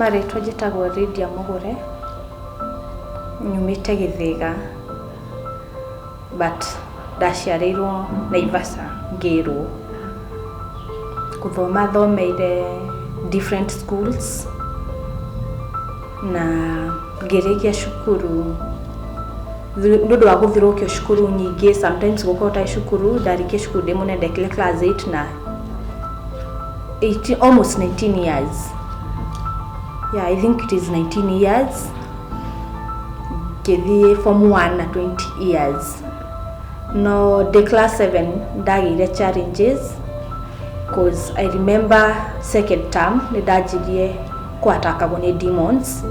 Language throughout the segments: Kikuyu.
Marĩtwa njĩtagwo Lydia Mũgũre, nyumĩte Gĩthĩga but ndaciarĩirwo Naivasha ngĩrwo. Gũthoma thomeire different schools na ngĩrĩkia cukuru nĩ ũndũ wa gũthirũkio cukuru nyingĩ, sometimes gũkorwo ũtarĩ cukuru, ndarĩkia cukuru ndĩ mũnene, ndekire class 8 na 18, almost 19 years. Yeah, I think it is 19 years. Ngĩthiĩ form 1 na 20 years. No ndĩ class 7 ndagĩire challenges, 'cause I remember second term nĩ ndanjirie kũatakagwo nĩ demons,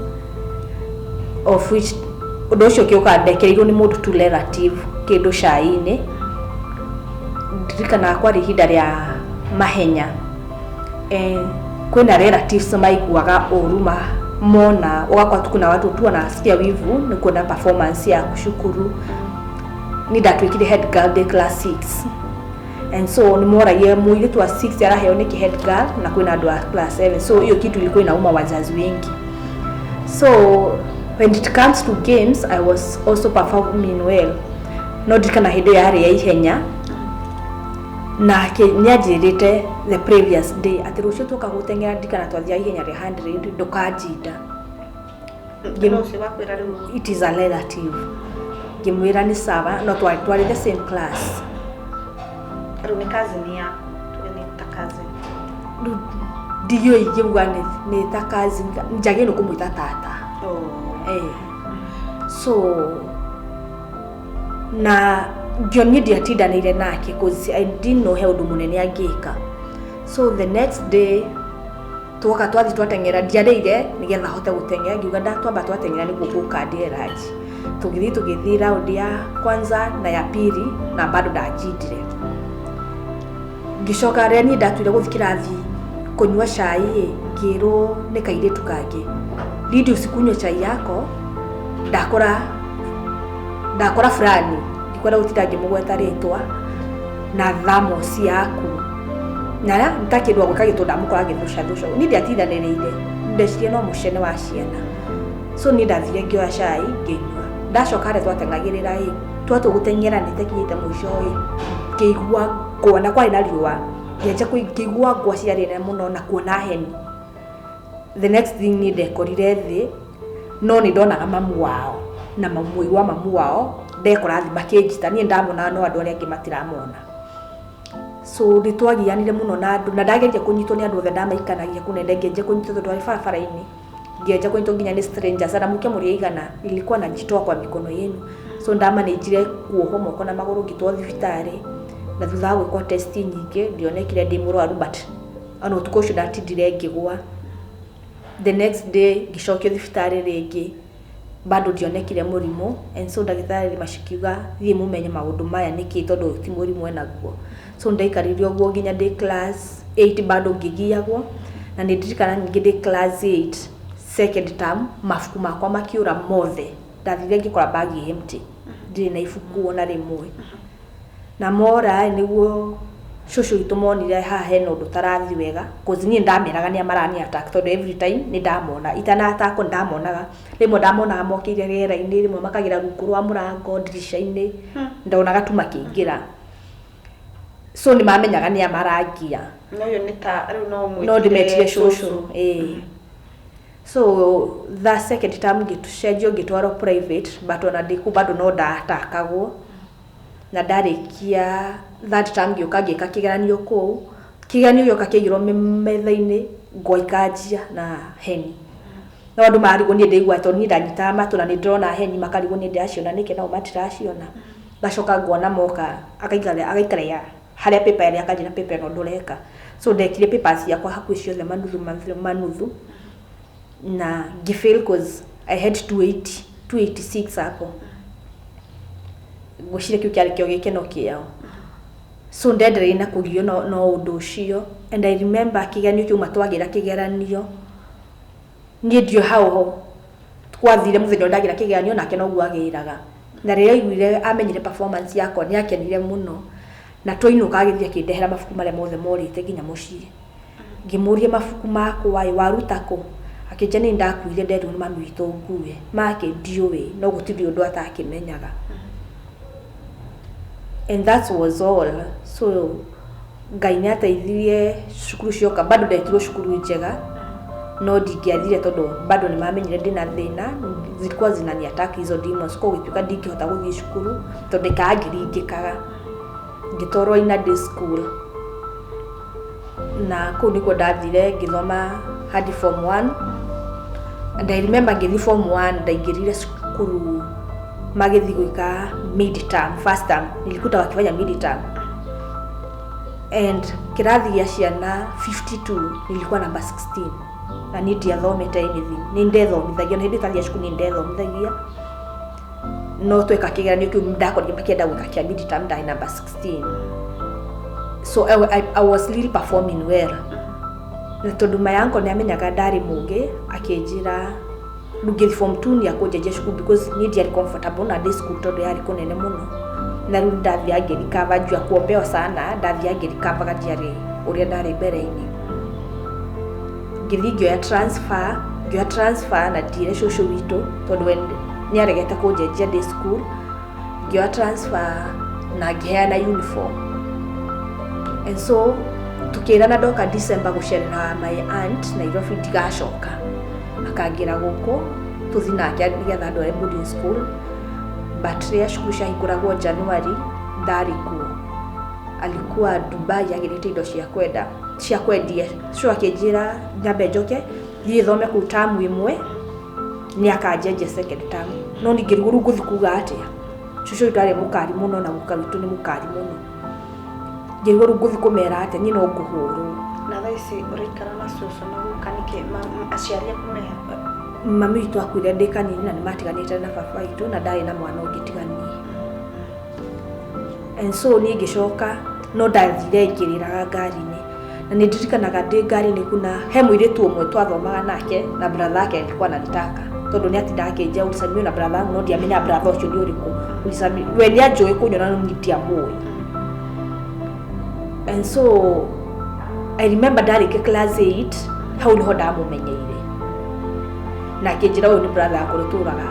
of which ũndũ ũcio ũkĩũka ndekereirwo nĩ mũndũ tu relative kĩndũ cai-inĩ. Ndirikanaga kwarĩ ihinda rĩa mahenya, kwĩna relatives maiguaga ũru mona ũgakora tu kuna watu tu wanasikia wivu nĩ kuona performance yaku cukuru. Ni ndatuĩkire head girl ndĩ class 6, and so nĩ moragia mũirĩtu wa 6 araheo nĩkĩ head girl na kwĩna andũ a class 7. So hiyo kitu ilikuwa inauma wazazi wengi. So when it comes to games, I was also performing well. No ndirikana hĩndĩ ĩyo yarĩ ya ihenya, nake nĩanjĩrĩte the previous day atĩ rũciũ twoka gũteng'era, ndirikana twathiaga ihenya rĩa 100, ndũkanjinda. No ũcio wakwĩra rĩu? It is a relative. Ngĩmwĩra nĩ sawa, no twarĩ the same class. Rĩu nĩ cousin yaku, tuge nĩ ta cousin? Rĩu ndiũĩ ingĩuga nĩ ta cousin, njagĩrĩirwo nĩ kũmwĩta tata. Oh. So na ngĩonio ndiatindanĩire nake, 'cause I didn't know he ũndũ mũnene angĩka. So the next day twoka twathi twateng'era, ndiarĩire nĩgetha hote gũteng'era, ngiuga ndatwamba twateng'era nĩguo ngũka ndĩe lunch. Tũgĩthiĩ round ya kwanza na ya pili na bado ndanjindire. Ngĩcoka rĩrĩa niĩ ndatuire gũthiĩ kĩrathi kũnyua cai ĩ, ngĩrwo nĩ kairĩtu kangĩ, "Lydia, usikunywe chai yako, ndakora ndakora fulani," ndikwenda gũtinda ngĩmũgweta rĩtwa, "na thamos yaku." Na nĩ kĩndũ agwĩka gĩtũ ndamũkora agĩthũca thũca. Niĩ ndiatindanĩrĩire, ndeciria no mũcene wa ciana. So niĩ ndathire ngĩoya cai ngĩnyua. Ndacoka harĩa twateng'agĩrĩra ĩ, twatua gũteng'era nĩtakinyĩte mũico ĩ, ngĩigua ngwa, na kwarĩ na riũa, ngĩanjia ngĩigua ngwa ciarĩ nene mũno na kuona heni. The next thing, niĩ ndekorire thĩ, no nĩ ndonaga mamu wao na mũi wa mamu wao ndekora thĩ makĩnjita. Niĩ ndamonaga no andũ arĩa angĩ matiramona. So nĩ twagianire mũno na andũ, na ndageria kũnyitwo nĩ andũ othe ndamaikanagia kũnene, ngĩanjia kũnyitwo tondũ twarĩ barabara-inĩ, ngĩanjia kũnyitwo nginya nĩ strangers na mũke mũrĩ aigana, nilikuwa najitoa kwa mikono yenu. So ndamanĩnjire kuohwo moko na magũrũ, ngĩtwo thibitarĩ, na thutha wa gwĩkwo test nyingĩ ndionekire ndĩ mũrwaru, but ona ũtukũ ũcio ndatindire ngĩgwa. The next day ngĩcokio thibitarĩ rĩngĩ, bado ndionekire mũrimũ, and so ndagĩtarĩ macikiuga thiĩ mũmenye maũndũ maya nĩkĩ, tondũ ti mũrimũ enaguo. So ndaikarire ũguo nginya ndĩ class 8, bado ngĩgiagwo. Na nĩ ndirikana ningĩ ndĩ class 8 second term, mabuku makwa makĩũra mothe. Ndathire ngĩkora bag empty, ndirĩ na ibuku ona rĩmwe. Na mora nĩguo cũcũ witũ monire haha hena ũndũ ũtarathiĩ wega, 'cause niĩ ndameraga nĩa marani attack, tondũ every time nĩ ndamona itana attack nĩ ndamonaga. Rĩmwe ndamonaga mokĩire rĩera-inĩ, rĩmwe makagĩra rungu rwa mũrango, ndirica-inĩ, ndonaga tu makĩingĩra. So nĩ mamenyaga nĩa marangia. No ũyũ nĩ ta rĩu no No ndĩmetire cũcũ, ĩĩ. So the second term ngĩcenjio ngĩtwarwo private, but ona ndĩ kũu bado no ndatakagwo. Na ndarĩkia third term ngĩũka ngĩka kĩgeranio kũu. Kĩgeranio gĩoka kĩaigĩrwo metha-inĩ, ngwa ikanjia na heni. No andũ marigwo niĩ ndĩigua, tondũ niĩ ndanyitaga matũ na nĩ ndĩrona heni, makarigwo niĩ ndĩraciona nĩkĩ nao matiraciona. Ngacoka ngona moka agaikara agaikara harĩa paper ĩrĩa, akanjĩra paper ĩno ndũreka. So ndekire papers ciakwa hakuhĩ ciothe manuthu manuthu manuthu, na ngĩfail, 'cause I had 280, 286 hapo. Ngwĩciria kĩu kĩarĩ kĩo gĩkeno kĩao. So ndendereire na kũgio no ũndũ ũcio. And I remember kĩgeranio kĩu twagĩra kĩgeranio, niĩ ndiũ hau gwathire mũthenya ũrĩa ndagĩra kĩgeranio, nake noguo agĩraga. Na rĩrĩa aiguire amenyire performance yakwa, nĩ akenire mũno, na twainũka agĩthiĩ akĩndehera mabuku marĩa mothe morĩte nginya mũciĩ. Ngĩmũria, "Mabuku makwa ĩ waruta kũ?" Akĩnjĩra nĩ ndakuire nderirwo nĩ mami witũ ngue. Make ndiũĩ no gũtirĩ ũndũ atakĩmenyaga. And that was all. So Ngai nĩ ateithirie cukuru cioka, bado ndetirwo cukuru njega no ndingĩathire tondũ bado nĩ mamenyire ndĩna thĩna, zilikuwa zinani attack hizo demons, koguo gĩtuĩka ndingĩhota gũthiĩ cukuru tondũ ndaikaraga ngĩringĩkaga. Ngĩtwarwo ina day school na kũu nĩkuo ndathire ngĩthoma hadi form 1. And I remember ngĩthiĩ form 1, ndaingĩrire cukuru magĩthiĩ gwĩka mid term, first term nilikuta wakifanya mid term, and kĩrathi gĩa ciana 52 nilikuwa number 16, na niĩ ndiathomete anything, nĩ ndethomithagia na hĩndĩ ĩtathiaga cukuru nĩ ndethomithagia, no tweka kĩgeranio kĩu ndakorire makĩenda gwĩka kĩa mid term, ndarĩ number 16. So I was really performing well, na tondũ my uncle nĩ amenyaga ndarĩ mũgĩ, akĩnjĩra rĩu ngĩthiĩ form 2 nĩ akũnjenjia cukuru because niĩ ndiarĩ comfortable na day school tondũ yarĩ kũnene mũno. Na rĩu ndathiaga ngĩrecover juu ya kuombewa sana, ndathiaga ngĩrecoveraga, ndiarĩ ũrĩa ndarĩ mbere-inĩ. Ngĩthiĩ ngĩoya transfer, ngĩoya transfer na ndire cũcũ witũ tondũ we nĩ aregete kũnjenjia day school. Ngĩoya transfer na ngĩheana uniform, and so tukĩrana ndoka December gũcerera my aunt Nairobi ndigacoka, akangĩra gũkũ tũthiĩ nake nĩgetha ndware boarding school. But rĩrĩa cukuru ciahingũragwo January ndarĩ kuo, alikuwa Dubai agĩrĩte indo cia kwenda cia kwendia. So akĩnjĩra nyambe njoke thiĩ thome kũu term ĩmwe, nĩ akanjenjia second term. No ningĩ rĩu ngũthiĩ kuga atĩa? Cũcũ witũ arĩ mũkari mũno na guka witũ nĩ mũkari mũno. Ngĩrigwo rĩu ngũthiĩ kũmera atĩa? Niĩ no ngũhũrwo. Na thaa ici ũraikara na cũcũ na guka nĩkĩ? Aciari aku meha? Mami witũ akuire ndĩ kanini na nĩ matiganĩte na baba witũ na ndarĩ na mwana ũngĩ tiga niĩ. And so niĩ ngĩcoka, no ndathire ngĩrĩraga ngari-inĩ, na nĩ ndirikanaga ndĩ ngari-inĩ kuna he mũirĩtu ũmwe twathomaga nake na brother yake alikuwa ananitaka tondũ nĩ atindaga akĩnjia ulisalimio na brother yangu, no ndiamenyaga brother ũcio nĩ ũrĩkũ. We nĩ anjũĩ kũnyona no niĩ ndiamũĩ. And so I remember ndarĩkia class 8, hau nĩho ndamũmenyeire na akĩnjĩra ũyũ nĩ brother yakwa ũrĩa ũtũraga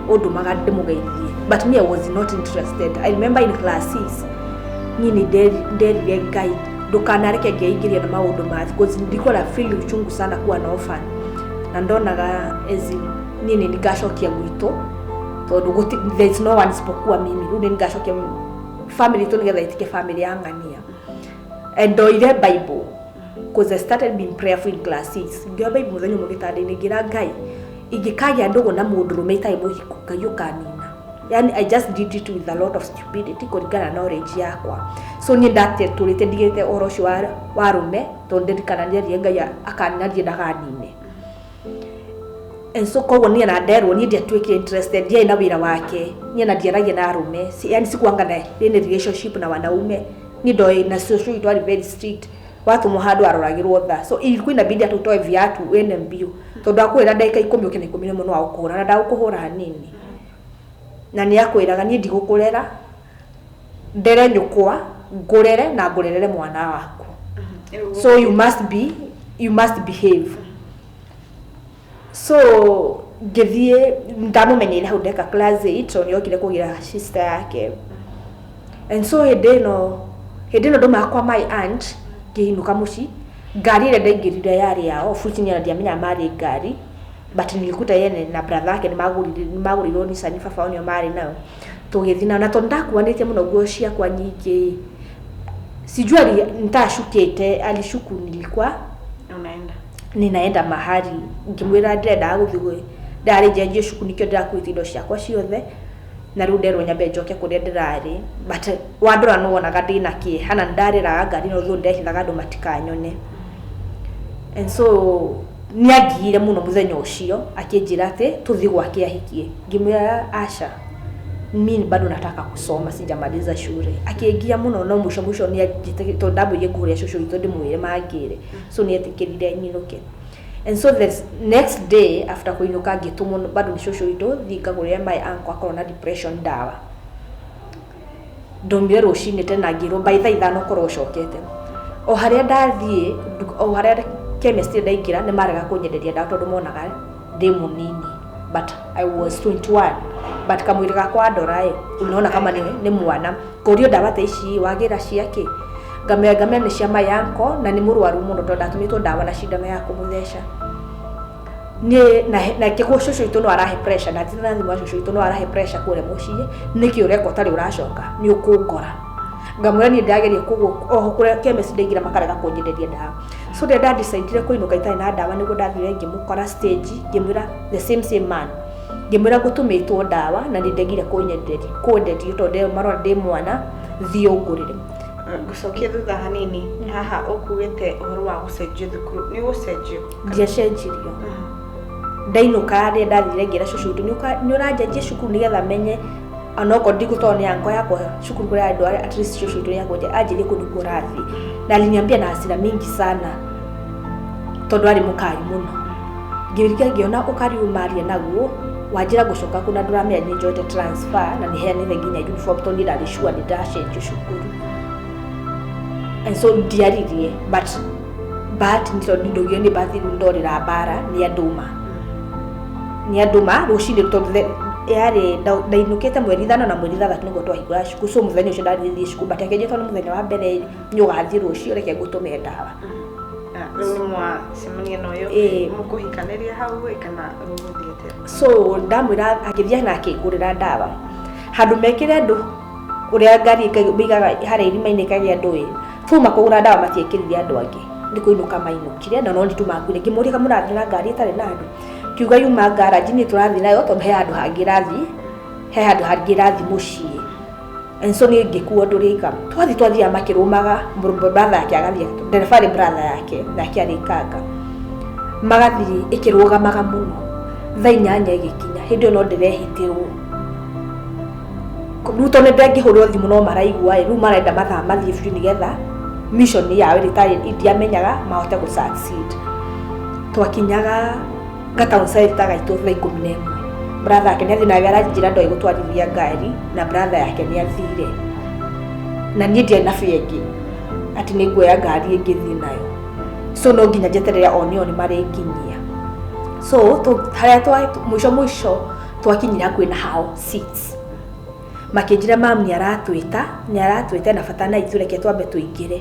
ũndũmaga ndĩmũgeithie, but me, I was not interested. I remember in class 6 niĩ nĩ nderire Ngai ndũkanareke ngeingĩria na maũndũ ma, because nilikuwa na feel uchungu sana kuwa na orphan, na ndonaga as in niĩ nĩ ngacokia gwitũ tondũ there is no one isipokuwa mimi. Rĩu nĩ ngacokia family itũ nĩgetha ĩtike family ya ng'ania. And ndoire Bible because I started being prayerful in class 6. Ngĩoya Bible mũthenya ũmwe gĩtanda-inĩ, ngĩra Ngai ingĩkagĩa ndũgũ na mũndũrũme itarĩ mũhiku, Ngai ũkanina. Yani I just did it with a lot of stupidity kũringana na knowledge yakwa. So niĩ ndatũrĩte ndigĩte ũhoro ũcio wa rũme tondũ ndirikana nĩerire Ngai akanina ndiĩ ndakanine. And so koguo niĩ na nderwo niĩ ndiatuĩkire interested, ndiarĩ na wĩra wake, niĩ na ndiaragia na arũme. Yani sikuanga na any relationship na wanaume. Niĩ ndoĩ na cũcũ witũ arĩ very strict, watũmwo handũ aroragĩrwo tha, so ilikuwa inabidi hata utoe viatu uende mbio tondũ akwĩra ndagĩka 10 ũke na 11 no agũkũhũra, na ndagũkũhũra hanini, na nĩ akwĩraga niĩ ndigũkũrera, ndere nyũkwa ngũrere na ngũrerere mwana waku, so you must behave. So ngĩthiĩ ndamũmenyeire hau ndeka class 8 tondũ nĩokire kũgĩra sister yake. And so hĩndĩ ĩno ndaumaga kwa my aunt ngĩinũka mũciĩ, ngari ĩrĩa ndaingĩrire yarĩ yao, of which niĩ ndiamenyaga marĩ ngari, but nilikuta yene na brother yake nĩmagũrĩirwo Nissan, baba wao nĩo marĩ nayo. Tũgĩthiĩ nao, na tondũ ndakuanĩtie mũno nguo ciakwa nyingĩ, sijui nitashukĩte alishuku nilikuwa unaenda ninaenda mahali. Ngĩmwĩra ndĩrendaga gũthiĩ, ndarĩ njenjie cukuru nĩkĩo ndĩrakuĩte indo ciakwa ciothe, na rĩu nderwo nyambe njoke kũrĩa ndĩrarĩ. But wandora nĩ wonaga ndĩna kĩeha na nĩndarĩraga ngari, no thũ ndehithaga andũ matikanyone. And so nĩangiire mũno mũthenya ũcio, akĩnjĩra atĩ tũthiĩ gwake ahikie. Ngĩmwĩra aca, mimi bado nataka kusoma, sijamaliza shule. Akĩngia mũno, no mũico mũico nĩ tondũ ndamwĩrire ngũhũrĩra cũcũ witũ ndĩmwĩre mangĩre, so nĩetĩkĩrire nyinũke. And so the next day after kũinũka, ngĩtũmwo bado nĩ cũcũ witũ thiĩ ngagũrĩre my uncle akorwo na depression ndawa. Ndaumire rũcinĩ tene na ngĩrwo by thaa 5 ũkorwo ũcokete. O harĩa ndathiĩ, o harĩa Chemist ndaingĩra nĩ marega kũnyenderia ndawa tondũ monaga ndĩ mũnini, but I was 21, but kamwĩrĩ gakwa ndora ĩ unaona kama nĩ mwana. Ngũrio ndawa ta ici wagĩra ciakĩ, ngamera ngamera nĩ cia my uncle na nĩ mũrwaru mũno tondũ ndatũmĩtwo ndawa na cindano ya kũmũtheca. Niĩ na kĩguo cũcũ witũ no arahe pressure na ndirĩ na thimũ ya cũcũ witũ, no arahe pressure kũrĩa mũciĩ, nĩkĩ ũreka ũtarĩ ũracoka, nĩ ũkũngora. Ngamwĩra niĩ ndĩrageria kũgũ oho kũrĩa chemist ndaingĩra makarega kũnyenderia ndawa. So rĩrĩa ndadecidire kũinũka itarĩ na ndawa, nĩguo ndathire ngĩmũkora stage, ngĩmwĩra the same same man, ngĩmwĩra ngũtũmĩtwo ndawa na nĩ ndegire kũnyenderia kwenderio tondũ marona ndĩ mwana, thiĩ ũngũrĩre. Ngũcokia thutha hanini haha, ũkugĩte ũhoro wa gũcenjio thukuru, nĩ ũgũcenjio? Ndiacenjirio. Ndainũka rĩrĩa ndathire ngĩra cũcũ witũ, nĩ ũranjenjia cukuru nĩgetha menye onokorwo ndigũtwarwo nĩ anko yakwa cukuru kũrĩa andũ arĩa, at least cũcũ witũ nĩakũnjia anjĩrie kũu nĩkuo ũrathiĩ. Na aliniambia na hasira mingi sana tondũ arĩ mũkari mũno. Ngĩrika ngĩona ũkari ũyũ maria naguo wanjĩra ngũcoka kũ na ndũramenya nĩ njoete transfer na nĩ heanĩte nginya uniform, tondũ niĩ ndarĩ sure nĩ ndacenjio cukuru. And so ndiaririe, but nĩ tondũ ndaugire nĩ bathi rĩu ndorĩra mbara nĩ andũma, nĩ andũma rũcinĩ, tondũ yarĩ ndainũkĩte mweri 5 na mweri 6 nĩguo twahingũra cukuru. So mũthenya ũcio ndathiĩ cukuru, but akĩnjĩra tondũ mũthenya wa mbere nĩ ũgathiĩ rũciũ, reke ngũtũme ndawa. Rĩu nĩ mwacemania na ũyũ? Ĩĩ. Mũkũhikanĩria hau ĩ kana gũgũthiĩ atĩa? So ndamwĩra akĩthiĩ na akĩngũrĩra ndawa handũ mekĩre andũ ũrĩa ngari mĩigaga harĩa irima-inĩ ĩkagĩa andũ ĩ. Tuma kũgũra ndawa matiekĩrire andũ angĩ, nĩ kũinũka mainũkire na no nĩ tumakuire. Ngĩmũria kamũrathiĩ na ngari ĩtarĩ na andũ, kiuga yuma garage, niĩ tũrathiĩ nayo tondũ he handũ hangĩ ĩrathiĩ, he handũ hangĩ ĩrathiĩ mũciĩ. And so niĩ ngĩkuo ndũrĩka twathiĩ, twathiaga makĩrũmaga, brother yake agathiĩ, ndereba arĩ brother yake nake arĩ kanga, magathiĩ ĩkĩrũgamaga mũno. Thaa 8 ĩgĩkinya, hĩndĩ ĩyo no ndĩrehĩtĩrwo rĩu tondũ ndangĩhũrwo thimũ no maraigua ĩ, rĩu marenda mathaa mathiĩ biũ nĩgetha mission yao ĩrĩa ĩtarĩ ndiamenyaga mahote gũ succeed. Twakinyaga gataũni center gaitũ thaa 11. Brother yake nĩ athiĩ nawe, aranjĩra ndoĩ gũtwarithia ngari na brother yake nĩ athire, na niĩ ndiarĩ na bengi atĩ nĩ nguoya ngari ĩngĩ thiĩ nayo, so no nginya njeterere o nĩo nĩ marĩnginyia. So harĩa mũico mũico twakinyire hakuhĩ na hao 6, makĩnjĩra mam nĩ aratwĩta, nĩ aratwĩta na bata na ithuĩ, reke twambe tũingĩre.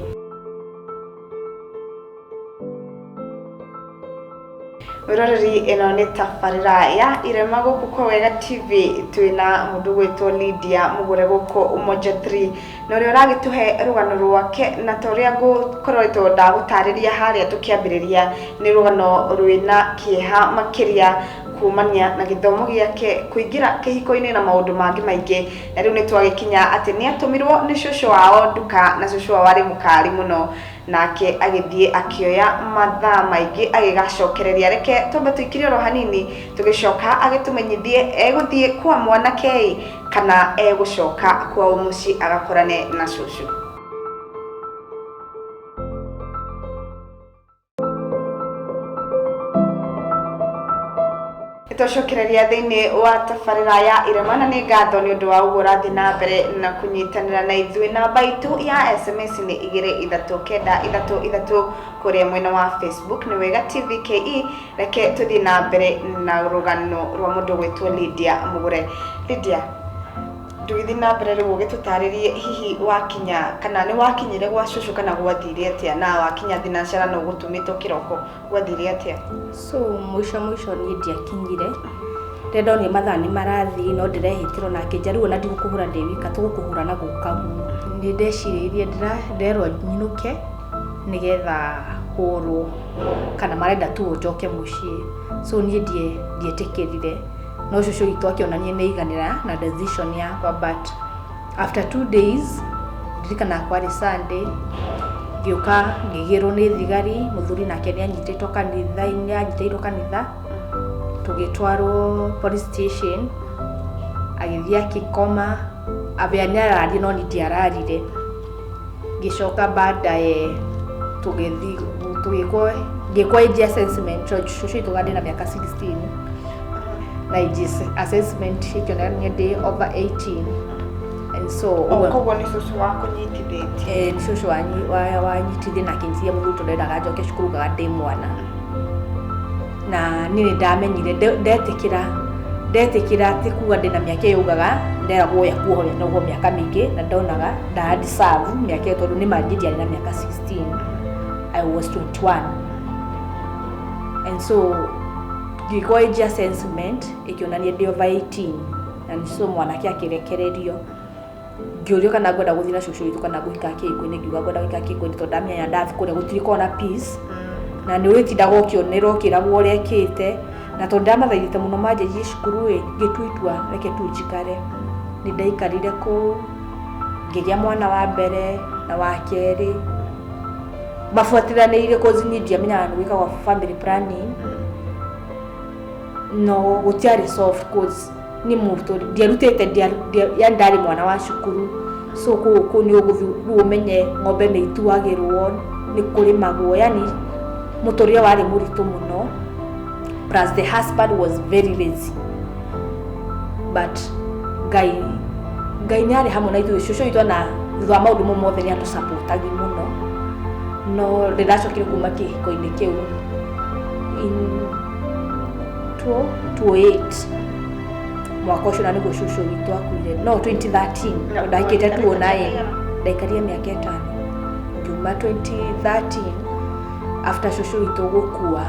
Mwĩroreri, ĩno nĩ tabarĩra ya Irema gũkũ kwa Wega TV. Twĩna mũndũ gwĩtwo Lydia Mũgũre gũkũ Umoja 3 na ũrĩa ũragĩtũhe rũgano rwake, na ta ũrĩa ngũkoretwo ndagũtarĩria harĩa tũkĩambĩrĩria, nĩ rũgano rwĩna kĩeha makĩria kumania na gĩthomo gĩake, kũingĩra kĩhiko-inĩ na maũndũ mangĩ maingĩ. Na rĩu nĩ twagĩkinya atĩ nĩ atũmirwo nĩ cũcũ wao nduka, na cũcũ wao arĩ mũkari mũno, nake agĩthiĩ akĩoya mathaa maingĩ agĩgacokereria. Reke twambe tũikire oro hanini, tũgĩcoka agĩtũmenyithie egũthiĩ kwa mwanake kana egũcoka kwao mũciĩ agakorane na cũcũ. Twacokereria thĩinĩ wa tabarĩra ya Irema, na nĩ ngatho nĩ ũndũ wa ũguo ũrathiĩ na mbere na kũnyitanĩra na ithuĩ. Namba itũ ya SMS nĩ 23933, kũrĩa mwena wa Facebook nĩ Wega TV KE. Reke tũthiĩ na mbere na rũgano rwa mũndũ gwĩtwo Lydia Mũgũre. Lydia, ndũgĩthiĩ na mbere rĩu ũgĩtũtarĩrie hihi wakinya kana nĩ wakinyire gwa cũcũ kana gwathire atĩa, na wakinya thinacara na ũgũtũmĩtwo kĩroko, gwathire atĩa? So mũico mũico niĩ ndiakinyire. Rĩrĩa ndonire mathaa nĩ marathiĩ no ndĩrehĩtĩrwo, na akĩnjĩra rĩu ona ndigũkũhũra ndĩ wika, tũgũkũhũra na gũkaguo. Nĩ ndecirĩirie ndĩrerwo nyinũke nĩgetha hũrwo kana marenda tu njoke mũciĩ, so niĩ ndietĩkĩrire, no cũcũ witũ akĩonania nĩ aiganĩra na decision yakwa. But after 2 days, ndirikanaga kwarĩ Sunday, ngĩũka ngĩgĩrwo nĩ thigari. Mũthuri nake nĩ anyitĩtwo kanitha-inĩ, anyitĩirwo kanitha, tũgĩtwarwo police station, agĩthiĩ akĩkoma abĩa nĩ ararire, no niĩ ndiararire. Ngĩcoka baadaye tũgĩthiĩ tũgĩkwo, ngĩkwo age assessment tondũ cũcũ witũ ndĩ na mĩaka 16, na age assessment ĩkĩonania ndĩ over 18. And And so O, ũguo koguo nĩ cũcũ wakũnyitithĩtie. Eh, nĩ cũcũ wanyitithie na akĩnyitithia mũthuri tondũ ndendaga njoke cukuru ngaga ndĩ mwana. Na niĩ nĩ ndamenyire ndetĩkĩra ti kuga ndĩna mĩaka ĩyo ugaga nderagwo ya kuohwo noguo mĩaka mĩingĩ, na ndonaga nda deserve mĩaka ĩyo tondũ nĩ ma niĩ ndiarĩ na mĩaka 16, I was 21. And so ngĩkwo age assessment ĩkĩonania ndĩ over 18, na nĩ so mwanake akĩrekererio. Ngĩũrio kana ngwenda gũthiĩ na cũcũ witũ kana ngũikara kĩhiko-inĩ, ngiuga ngwenda gũikara kĩhiko-inĩ tondũ ndamenya ndathiĩ kũrĩa gũtirĩkoragwo na peace, na nĩ ũrĩtindaga ũkĩonerwo ũkĩragwo ũrĩa ĩkĩte, na tondũ ndamathaithĩte mũno manjĩrie cukuru ĩ, ngĩtua itua reke tu njikare. Nĩ ndaikarire kũu ngĩgĩa mwana wa mbere na wa kerĩ mabuatĩranĩire, cause niĩ ndiamenyaga nĩ gwĩkagwo family planning, no gũtiarĩ soft cause nĩ mũtũri ndiarutĩte, yani ndarĩ mwana wa cukuru, so kũu kũu nĩ ũgũthiĩ rĩu ũmenye ng'ombe nĩ ituagĩrwo, nĩ kũrĩmagwo, yani mũtũrĩre warĩ mũritũ mũno, plus the husband was very lazy, but Ngai nĩ arĩ hamwe na ithuĩ. Cũcũ witũ ona thutha wa maũndũ mau mothe nĩ atũsupportagi mũno, no ndĩndacokire kuma kĩhiko-inĩ kĩu in 2008, mwaka ũcio, na nĩguo cũcũ witũ akuire, no 2013 ndahikĩte 2009, ndaikarire mĩaka 5. Ngiuma 2013 after cũcũ witũ gũkua,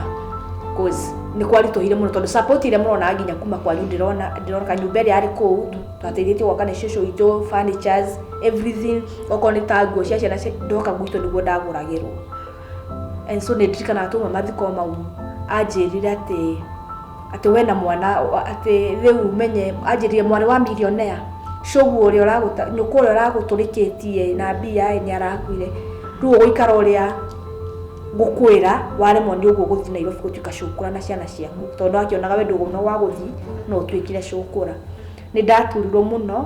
cause nĩ kwaritũhire mũno tondũ support ĩrĩa mũronaga nginya kuma kwanyu, ndĩrona kanyũmba ĩrĩa yarĩ kũu twateithĩtio gwaka nĩ cũcũ witũ, furnitures, everything, okorwo nĩ ta nguo cia ciana ndoka gwitũ nĩguo ndagũragĩrwo. And so nĩ ndirikanaga twauma mathiko mau anjĩrire atĩ we na mwana atĩ rĩu menye, anjĩrire mwarĩ wa millionaire cũguo ũrĩa ũragũta nyũkwa ũrĩa ũragũtũrĩkĩtie na mbia ĩ nĩ arakuire, rĩu ũgũikara ũrĩa ngũkwĩra waremwo nĩ ũguo gũthiĩ Nairobi gũtuĩka cũkũra na ciana ciaku, tondũ wakĩonaga we ndũgũna wa gũthiĩ no ũtuĩkire cũkũra. Nĩ ndaturirwo mũno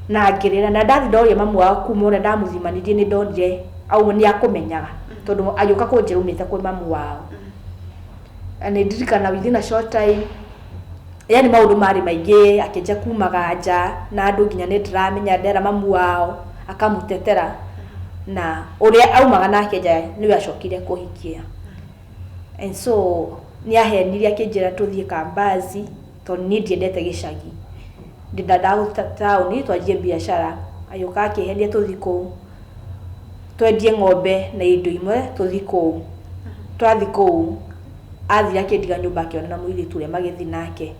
na ngĩrĩra, na ndathi ndoria mamu wao kuma ũrĩa ndamũthimanirie, nĩ ndonire au nĩ akũmenyaga tondũ agĩũka kũnjĩra umĩte kwĩ mamu wao. Na nĩ ndirikana within a short time, yani maũndũ marĩ maingĩ, akĩnja kumaga nja na andũ nginya nĩ ndĩramenya ndera mamu wao akamũtetera, na ũrĩa aumaga nake nja nĩwe acokire kũhikia. And so nĩ ahenirie akĩnjĩra tũthiĩ Kambazi tondũ niĩ ndiendete gĩcagi, ndĩndandaga gũthiĩ taũni twanjie biacara. Agĩũka akĩhenia tũthiĩ kũu twendie ng'ombe na indo imwe, tũthiĩ kũu. Twathiĩ kũu athire akĩndiga nyũmba akĩona na mũirĩtu ũrĩa magĩthiĩ nake,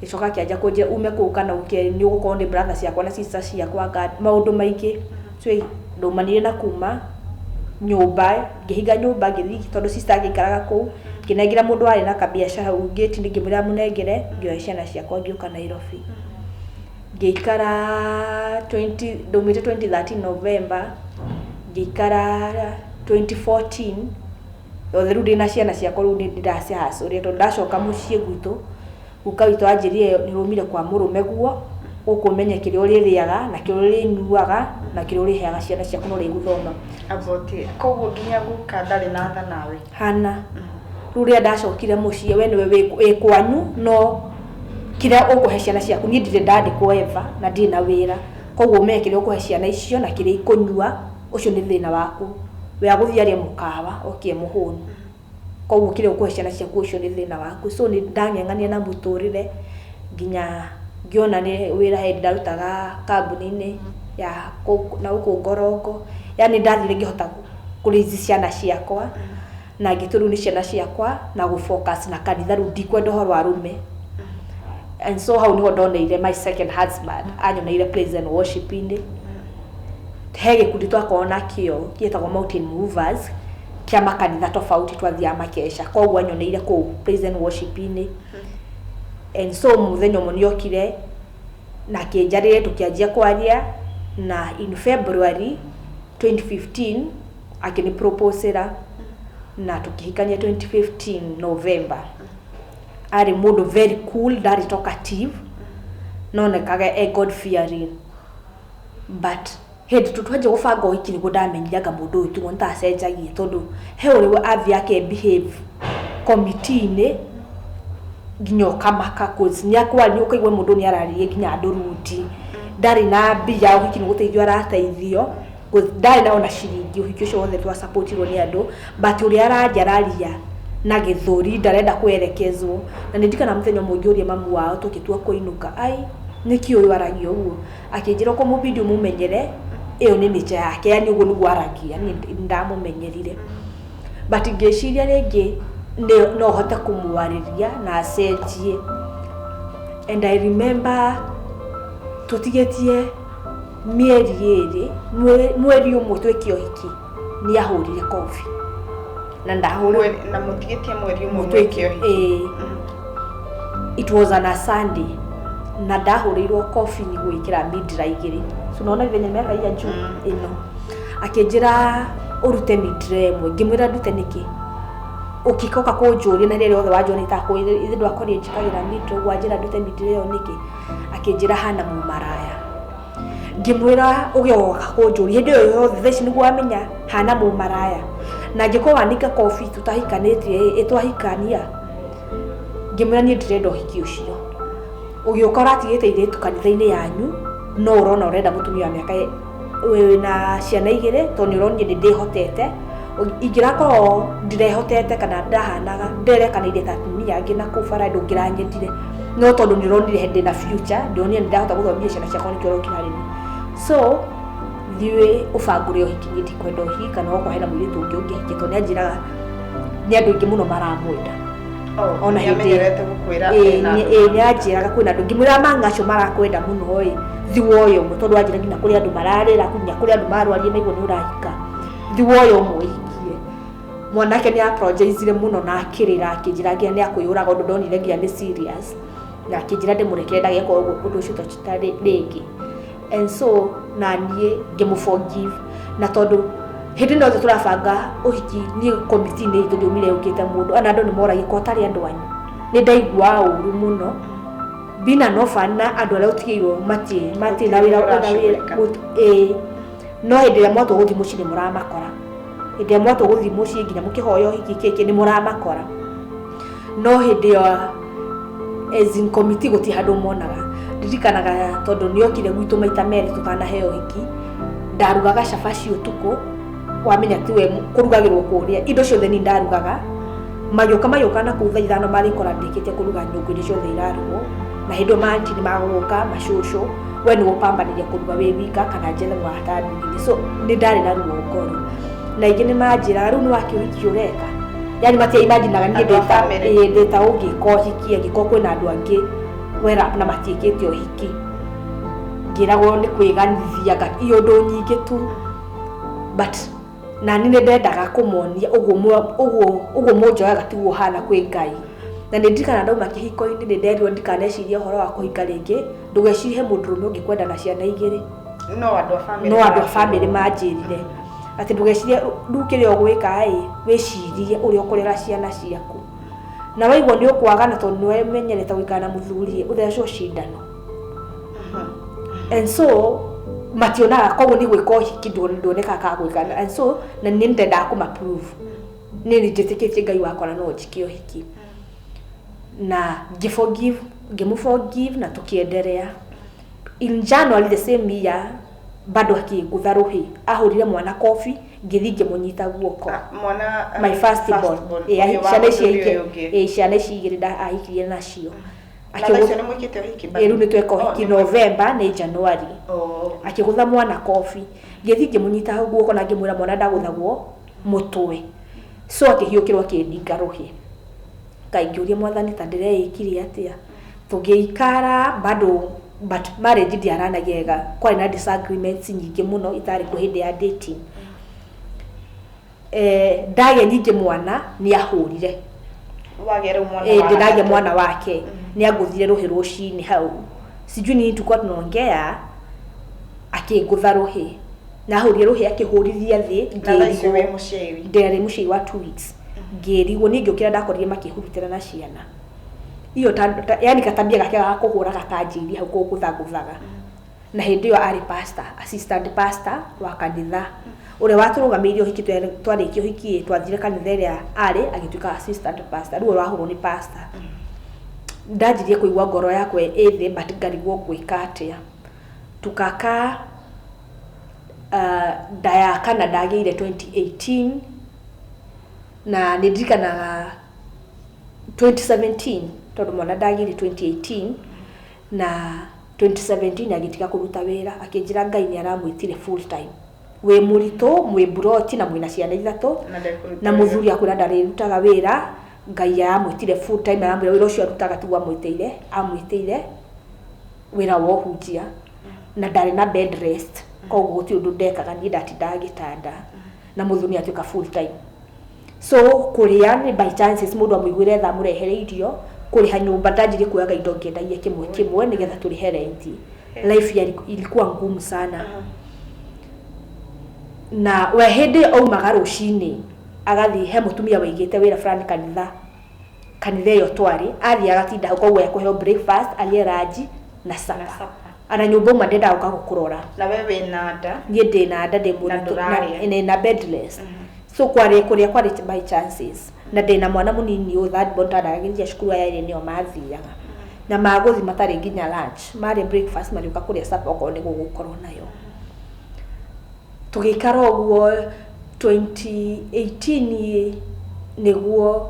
gĩcoka akĩanjia kũnjĩra ume kũu kana ũke nĩ ũgũkorwo nĩ brother ciakwa na sister ciakwa anga maũndũ maingĩ. So ndaumanire na kuma nyũmba, ngĩhinga nyũmba ngĩthiĩ tondũ sister agĩikaraga kũu, ngĩnengera mũndũ warĩ na kabiacara hau ngĩti, ngĩmwĩra amũnengere, ngĩoya ciana ciakwa ngĩũka Nairobi. Ngĩikara 20 ndaumĩte 2013 November, ngĩikara 2014 yothe. Rĩu ndĩna ciana ciakwa, rĩu nĩ ndĩracihacũria tondũ ndacoka mũciĩ gwitũ guka witũ anjĩrire nĩ ũrũmire kwa mũrũme guo gũkũ ũmenye kĩrĩa ũrĩrĩaga na kĩrĩa ũrĩnyuaga na kĩrĩa ũrĩheaga ciana ciaku na ũrĩa igũthoma. Aboti koguo nginya guka ndarĩ na tha nawe? Hana. Rĩu rĩrĩa ndacokire mũciĩ, we nĩwe wĩ kwanyu, no kĩrĩa ũkũhe ciana ciaku, niĩ ndirĩ ndandĩkwo eva na ndirĩ na wĩra, koguo ũmenye kĩrĩa ũkũhe ciana icio na kĩrĩa ikũnyua, ũcio nĩ thĩna waku. We agũthiĩ arĩe mũkawa oke mũhũnu, koguo kĩrĩa ũkũhe ciana ciaku ũcio nĩ thĩna waku. So nĩ ndang'eng'ania na mũtũrĩre nginya ngĩona nĩ wĩra hĩndĩ ndarutaga kambuni-inĩ ya na gũkũ Ngorongo, yani ndathire ngĩhota kũraise ciana ciakwa na ngĩtua rĩu nĩ ciana ciakwa na gũ focus na kanitha, rĩu ndikwenda ũhoro wa arũme. And so hau niho ndoneire my second husband, anyoneire praise and worship-inĩ. He gĩkundi twakoragwo nakĩo gĩtagwo Mountain Movers kĩa makanitha tofauti, twathiaga makesha, koguo anyoneire kũu praise and worship-inĩ. And so mũthenya ũmwe nĩokire na akĩnjarĩria, tũkĩanjia kwaria, na in February 2015 akĩnĩ proposera na tũkĩhikania 2015 November. Arĩ mũndũ very cool, ndarĩ talkative, nonekaga e God fearing, but hĩndĩ tu twanjia gũbanga ũhiki nĩguo ndamenyire anga mũndũ ũyũ tiguo nĩtacenjagia, tondũ he ũrĩa athiĩ ake behave committee-inĩ nginya ũkamaka, cause nĩ akwaria ũkaigua mũndũ nĩ araririe nginya andũ rude. Ndarĩ na mbia, ũhiki nĩ gũteithio arateithio, ndarĩ na ona ciringi. Ũhiki ũcio wothe twasupportirwo nĩ andũ, but ũrĩa araria, araria na gĩthũri, ndarenda kũelekezwo. Na nĩ ndirikanaga mũthenya ũmwe ngĩũria mamu wao tũgĩtua kũinũka, "Ai, nĩkĩ ũyũ aragia ũguo?" Akĩnjĩra, "Ũkũmũbidi ũmũmenyere, ĩyo nĩ nature yake, yani ũguo nĩguo aragia." Niĩ nĩndamũmenyerire, but ngĩciria rĩngĩ no hote kũmwarĩria na acenjie. And I remember tũtigĩtie mĩeri 2, mweri 1 twĩke ũhiki, nĩ ahũrire kobi na ndahũrire. Na mũtigĩtie mweri 1 mwĩke mwĩke ũhiki? Ĩĩ. It was on a Sunday na ndahũrĩirwo kobi nĩ gwĩkĩra midra 2. So naona venye nimeweka juu ĩno. Akĩnjĩra, "Ũrute midra 1." Ngĩmwĩra, "Ndute nĩkĩ?" Ũkĩkoka kũnjũria na rĩrĩa othe wanjũria itakwĩrĩ ithe ndwakorire njĩkagĩra midra ũguo, anjĩra ndute midra ĩyo nĩkĩ? Akĩnjĩra hana mũmaraya. Ngĩmwĩra, "Ũgĩoka kũnjũria hĩndĩ ĩyo yothe, thaa ici nĩguo wamenya hana mũmaraya? Na angĩkorwo waninga kobi tũtahikanĩtie, ĩ twahikania?" Ngĩmwĩra, "Niĩ ndirenda ũhiki ũcio. Ũgĩũka ũratigĩte airĩtu kanitha-inĩ yanyu, no ũrona ũrenda mũtumia wa mĩaka wĩna ciana 2, tondũ nĩ ũronire nĩ ndĩhotete. Ingĩrakorwo ndirehotete kana ndahanaga nderekanĩire ta atumia angĩ na kũu bara, ndũngĩranyendire, no tondũ nĩ ũronire ndĩna future, ndĩronire nĩ ndahota gũthomithia ciana ciakwa, nĩkĩo ũrokire harĩ niĩ. So thiĩ ũbangũre ũhiki, niĩ ndikwenda ũhiki, kana okorwo hena mũirĩtu ũngĩ ũngĩhikia," tondũ nĩ anjĩraga nĩ andũ aingĩ mũno maramwenda. Ona hĩndĩ Nĩamenyerete gũkwĩra ena andũ. Ĩĩ, nĩ anjĩraga kwĩna andũ. Ngĩmwĩra, "Manga acio marakwenda mũno ĩ, thi woye ũmwe, tondũ wanjĩra nginya kũrĩ andũ mararĩra, nginya kũrĩ andũ marwarire maigua nĩ ũrahika, thi woye ũmwe ũhikie." Mwanake nĩ apologizire mũno na akĩrĩra, akĩnjĩra nginya nĩ akwĩyũraga ũndũ ndonire nginya nĩ serious, na akĩnjĩra ndĩmũrekere ndageka ũguo ũndũ ũcio ta rĩngĩ. And so na niĩ ngĩmũ forgive, na tondũ hĩndĩ ĩno yothe tũrabanga ũhiki, niĩ committee-inĩ itũ ndiumire yũkĩte mũndũ, ona andũ nĩ moragia ko ũtarĩ andũ anyu. Nĩ ndaiguaga ũru mũno bina no na andũ arĩa ũtigĩirwo matirĩ na wĩra ona wĩra. Ũracugurika. Ĩĩ, no hĩndĩ ĩrĩa mwatua gũthiĩ mũciĩ nĩ mũramakora, hĩndĩ ĩrĩa mwatua gũthiĩ mũciĩ nginya mũkĩhoya ũhiki kĩkĩ nĩ mũramakora, no hĩndĩ ya as in committee gũtirĩ handũ monaga. Ndirikanaga tondũ nĩ okire gwitũ maita merĩ tũtanaheo ũhiki, ndarugaga cabaci ũtukũ, wamenya tiwe kũrugagĩrwo kũrĩa, indo ciothe ni ndarugaga. Magĩũka na kũu thaa 5, marĩkora ndĩkĩtie kũruga nyũngũ iria ciothe irarugwo, na hĩndĩ ĩyo ma aunty nĩ magũka, macũcũ, we nĩ gũpambanĩria kũruga wĩ wika kana njethe mũrata ndugi. So nĩ ndarĩ na ruo ngoro, na ingĩ nĩ manjĩraga, "Rĩu nĩ wakĩ ũhiki ũreka?" Yani matia imaginaga niĩ Andũ a ndĩta family. Ĩĩ, ndĩta ũngĩka ũhiki angĩkorwo kwĩna andũ angĩ wera na matiĩkĩte ũhiki. Ngĩragwo nĩ kwĩganithia i ũndũ nyingĩ tu, but nani nĩ ndendaga kũmonia ũguo ũguo mũnjoyaga tiguo hana kwĩ Ngai. Na nĩ ndirikana ndauma kĩhiko-inĩ, nĩ nderirwo ndikanecirie ũhoro wa kũhika rĩngĩ, ndũgecirie he mũndũrũme ũngĩkwenda na ciana 2. No andũ a family. No andũ a family manjĩrire atĩ ndũgecirie rĩu kĩrĩa ũgwĩka ĩ, wĩcirie ũrĩa ũkũrera ciana ciaku, na waigua nĩ ũkwagana tondũ nĩ wemenyerete gũikara na mũthuri, ũthecwo cindano. And so mationaga, koguo nĩ gwĩka ũhiki nduonekaga ka gwĩka. And so na nĩ ndendaga kũma prove nĩ nĩ njĩtĩkĩtie Ngai wakwa na no njĩke ũhiki, na ngĩ forgive, ngĩmũ forgive na tũkĩenderea. In January the same year bado akĩngũtha rũhĩ, ahũrire mwana kobi, ngĩthiĩ ngĩmũnyita guoko. Ah, mwana? My first born. Ũyũ wa Ciana ici mũthuri ũyũ ũngĩ. Ĩĩ, ciana ici 2 ahikirie nacio. Na thaa icio nĩ mwĩkĩte ũhiki bado? Ĩĩ, rĩu nĩ tweka Oh, ũhiki nĩ November, nĩ January. Oh. Akĩgũtha mwana kobi, ngĩthiĩ ngĩmũnyita guoko na ngĩmwĩra mwana ndagũthagwo mũtwe. So akĩhiũkĩrwo akĩndinga rũhĩ. Ngai, ngĩũria Mwathani ta ndĩreĩkire atĩa. Tũgĩikara bado, but marriage ndiaranagia wega, kwarĩ na disagreements nyingĩ mũno itarĩ kuo hĩndĩ ya dating. Ndagĩa ningĩ mwana, nĩ ahũrire. Wagĩa rĩu mwana Eh, wa ndĩndagĩa gatatũ. mwana wake, nĩ angũthire rũhĩ rũcinĩ hau, sijui nini tulikuwa tunaongea, akĩngũtha rũhĩ na ahũrire rũhĩ akĩhũrithia thĩ. Na thaa icio wĩ Ngĩrigwo mũciari? Ndĩarĩ mũciari wa 2 weeks. Ngĩrigwo niĩ, ngĩũkĩra, ndakorire makĩhurutĩra na ciana iyo yani katabia gake ga kũhũra gakanjĩirie hau kũngũthagũthaga. Na hĩndĩ ĩyo arĩ pastor, assistant pastor wa kanitha ũrĩa watũrũgamĩire ũhiki. Twarĩkia ũhiki ĩ, twathire kanitha ĩrĩa arĩ, agĩtuĩka assistant pastor. Rĩu ũrahũrwo nĩ pastor, ndanjirie kũigua ngoro yakwa ĩ thĩ, but ngarigwo ngwĩka atĩa. Tukakaa nda ya kana ndagĩire 2018, na nĩ ndirikanaga 2017, tondũ mwana ndagĩire 2018, na 2017 agĩtiga kũruta wĩra, akĩnjĩra Ngai nĩ aramwĩtire full time. Wĩ mũritũ, mwĩ mburoti na mwĩna ciana ithatũ, Na ndekũruta na wĩra. Mũthuri akwĩra ndarĩrutaga wĩra, Ngai aramwĩtire full time, aramwĩra wĩra ũcio arutaga tiguo amwĩtĩire, amwĩtĩire wĩra wa ũhunjia. Na ndarĩ na bed rest, koguo gũtirĩ ũndũ ndekaga niĩ, ndatindaga gĩtanda na mũthuri atuĩka full time. So kũrĩa nĩ by chances mũndũ amũiguĩre tha amũrehere irio. Kũrĩha nyũmba, ndanjirie kuoyaga indo ngĩendagia kĩmwe kĩmwe nĩgetha tũrĩhe renti. Life ilikuwa ngumu sana. Na we hĩndĩ ĩyo aumaga rũcinĩ agathiĩ he mũtumia waigĩte wĩra fulani kanitha, kanitha ĩyo twarĩ, athiĩ agatinda hau, koguo ekũheo breakfast, arĩe lunch na Na supper. supper. Ana nyũmba uma ndendaga gũka gũkũrora. Na we wĩna nda. Niĩ ndĩ na nda, ndĩ mũritũ. Ndũrarĩa. Na na bed rest, so kwarĩ kũrĩa kwarĩ by chances, na ndĩna mwana mũnini ũyũ third born tandagagĩria cukuru, aya erĩ nĩo mathiaga na magũthi matarĩ nginya lunch, marĩ breakfast, marĩũka kũrĩa supper okorwo nĩ gũgũkorwo nayo. Tũgĩikara ũguo. 2018 nĩguo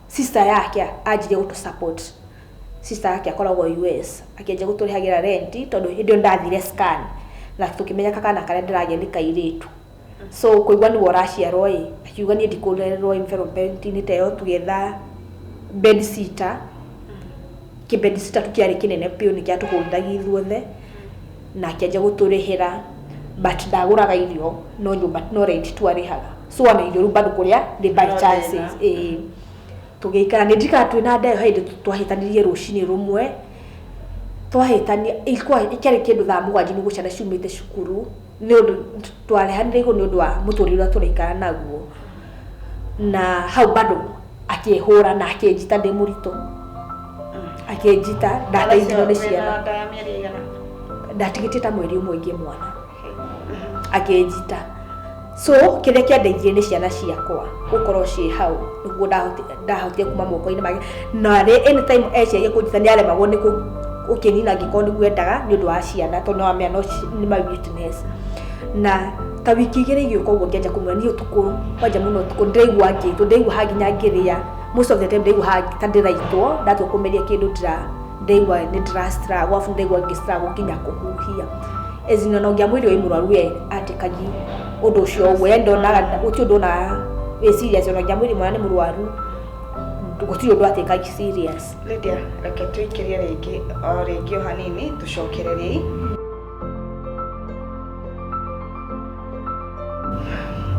sister yake anjirie gũtũ support. Sister yake akoragwo US, akĩanjia gũtũrĩhagĩra rent, tondũ hĩndĩ ĩyo ndathire scan na tũkĩmenya kakana karĩa ndĩragĩa nĩ kairĩtu. So kũigua nĩwe ũraciarwo ĩ, akiuga niĩ ndikũrererwo environment-inĩ ta ĩyo. Tũgĩetha bed sitter, kĩbed sitter tu kĩarĩ kĩnene biũ, nĩ kĩatũhũrithagia ithuothe, na akĩanjia gũtũrĩhĩra, but ndagũraga irio, no nyũmba, no rent tu arĩhaga. So ona irio rĩu bado kũrĩa nĩ by No chances. thĩna. Ĩĩ, tũgĩikara. Nĩ ndirikana twĩna nda ĩyo, he hĩndĩ twahĩtanirie rũcinĩ rũmwe, twahĩtania ilikuwa kĩarĩ kĩndũ thaa 7 nĩguo ciana ciumĩte cukuru, nĩ ũndũ twarehanire igũrũ nĩ ũndũ wa mũtũrĩre ũrĩa tũraikara naguo. Na hau bado akĩhũra na akĩnjita ndĩ mũritũ, akĩnjita ndateithirio nĩ Wĩna ciana. Nda ya mĩeri ĩigana? Ndatigĩtie ta mweri ũmwe ngĩe mwana, akĩnjita. So kĩrĩa kĩandeithirie nĩ ciana ciakwa gũkorwo ciĩ hau, nĩguo ndahotire kuma moko-inĩ make. Na rĩ anytime eciragia kũnjita, nĩ aremagwo nĩ gũkĩnina angĩkorwo nĩguo endaga, nĩ ũndũ wa ciana, tondũ nĩwamenya no nĩ my weakness. Na ta wiki 2 igĩũka ũguo, ngĩanjia kũmwĩra niĩ ũtukũ kwanja mũno, ũtukũ ndĩraigua ngĩitwo, ndĩraigua ha nginya ngĩrĩa, most of the time ndĩraigua ha ta ndĩraitwo, ndatua kũmeria kĩndũ ndĩraigua nĩ ndĩra struggle, afu ndĩraigua ngĩ struggle nginya kũhuhia. As in, ona ũngĩamwĩrire wĩ mũrwaru, we atĩkagi ũndũ ũcio ũguo, yani ndonaga gũtirĩ ũndũ onaga wĩ serious. Ona ũngĩamwĩrire mwana nĩ mũrwaru, gũtirĩ ũndũ atĩkagi serious. Lydia, reke tũikĩrie rĩngĩ o rĩngĩ o hanini tũcokererie.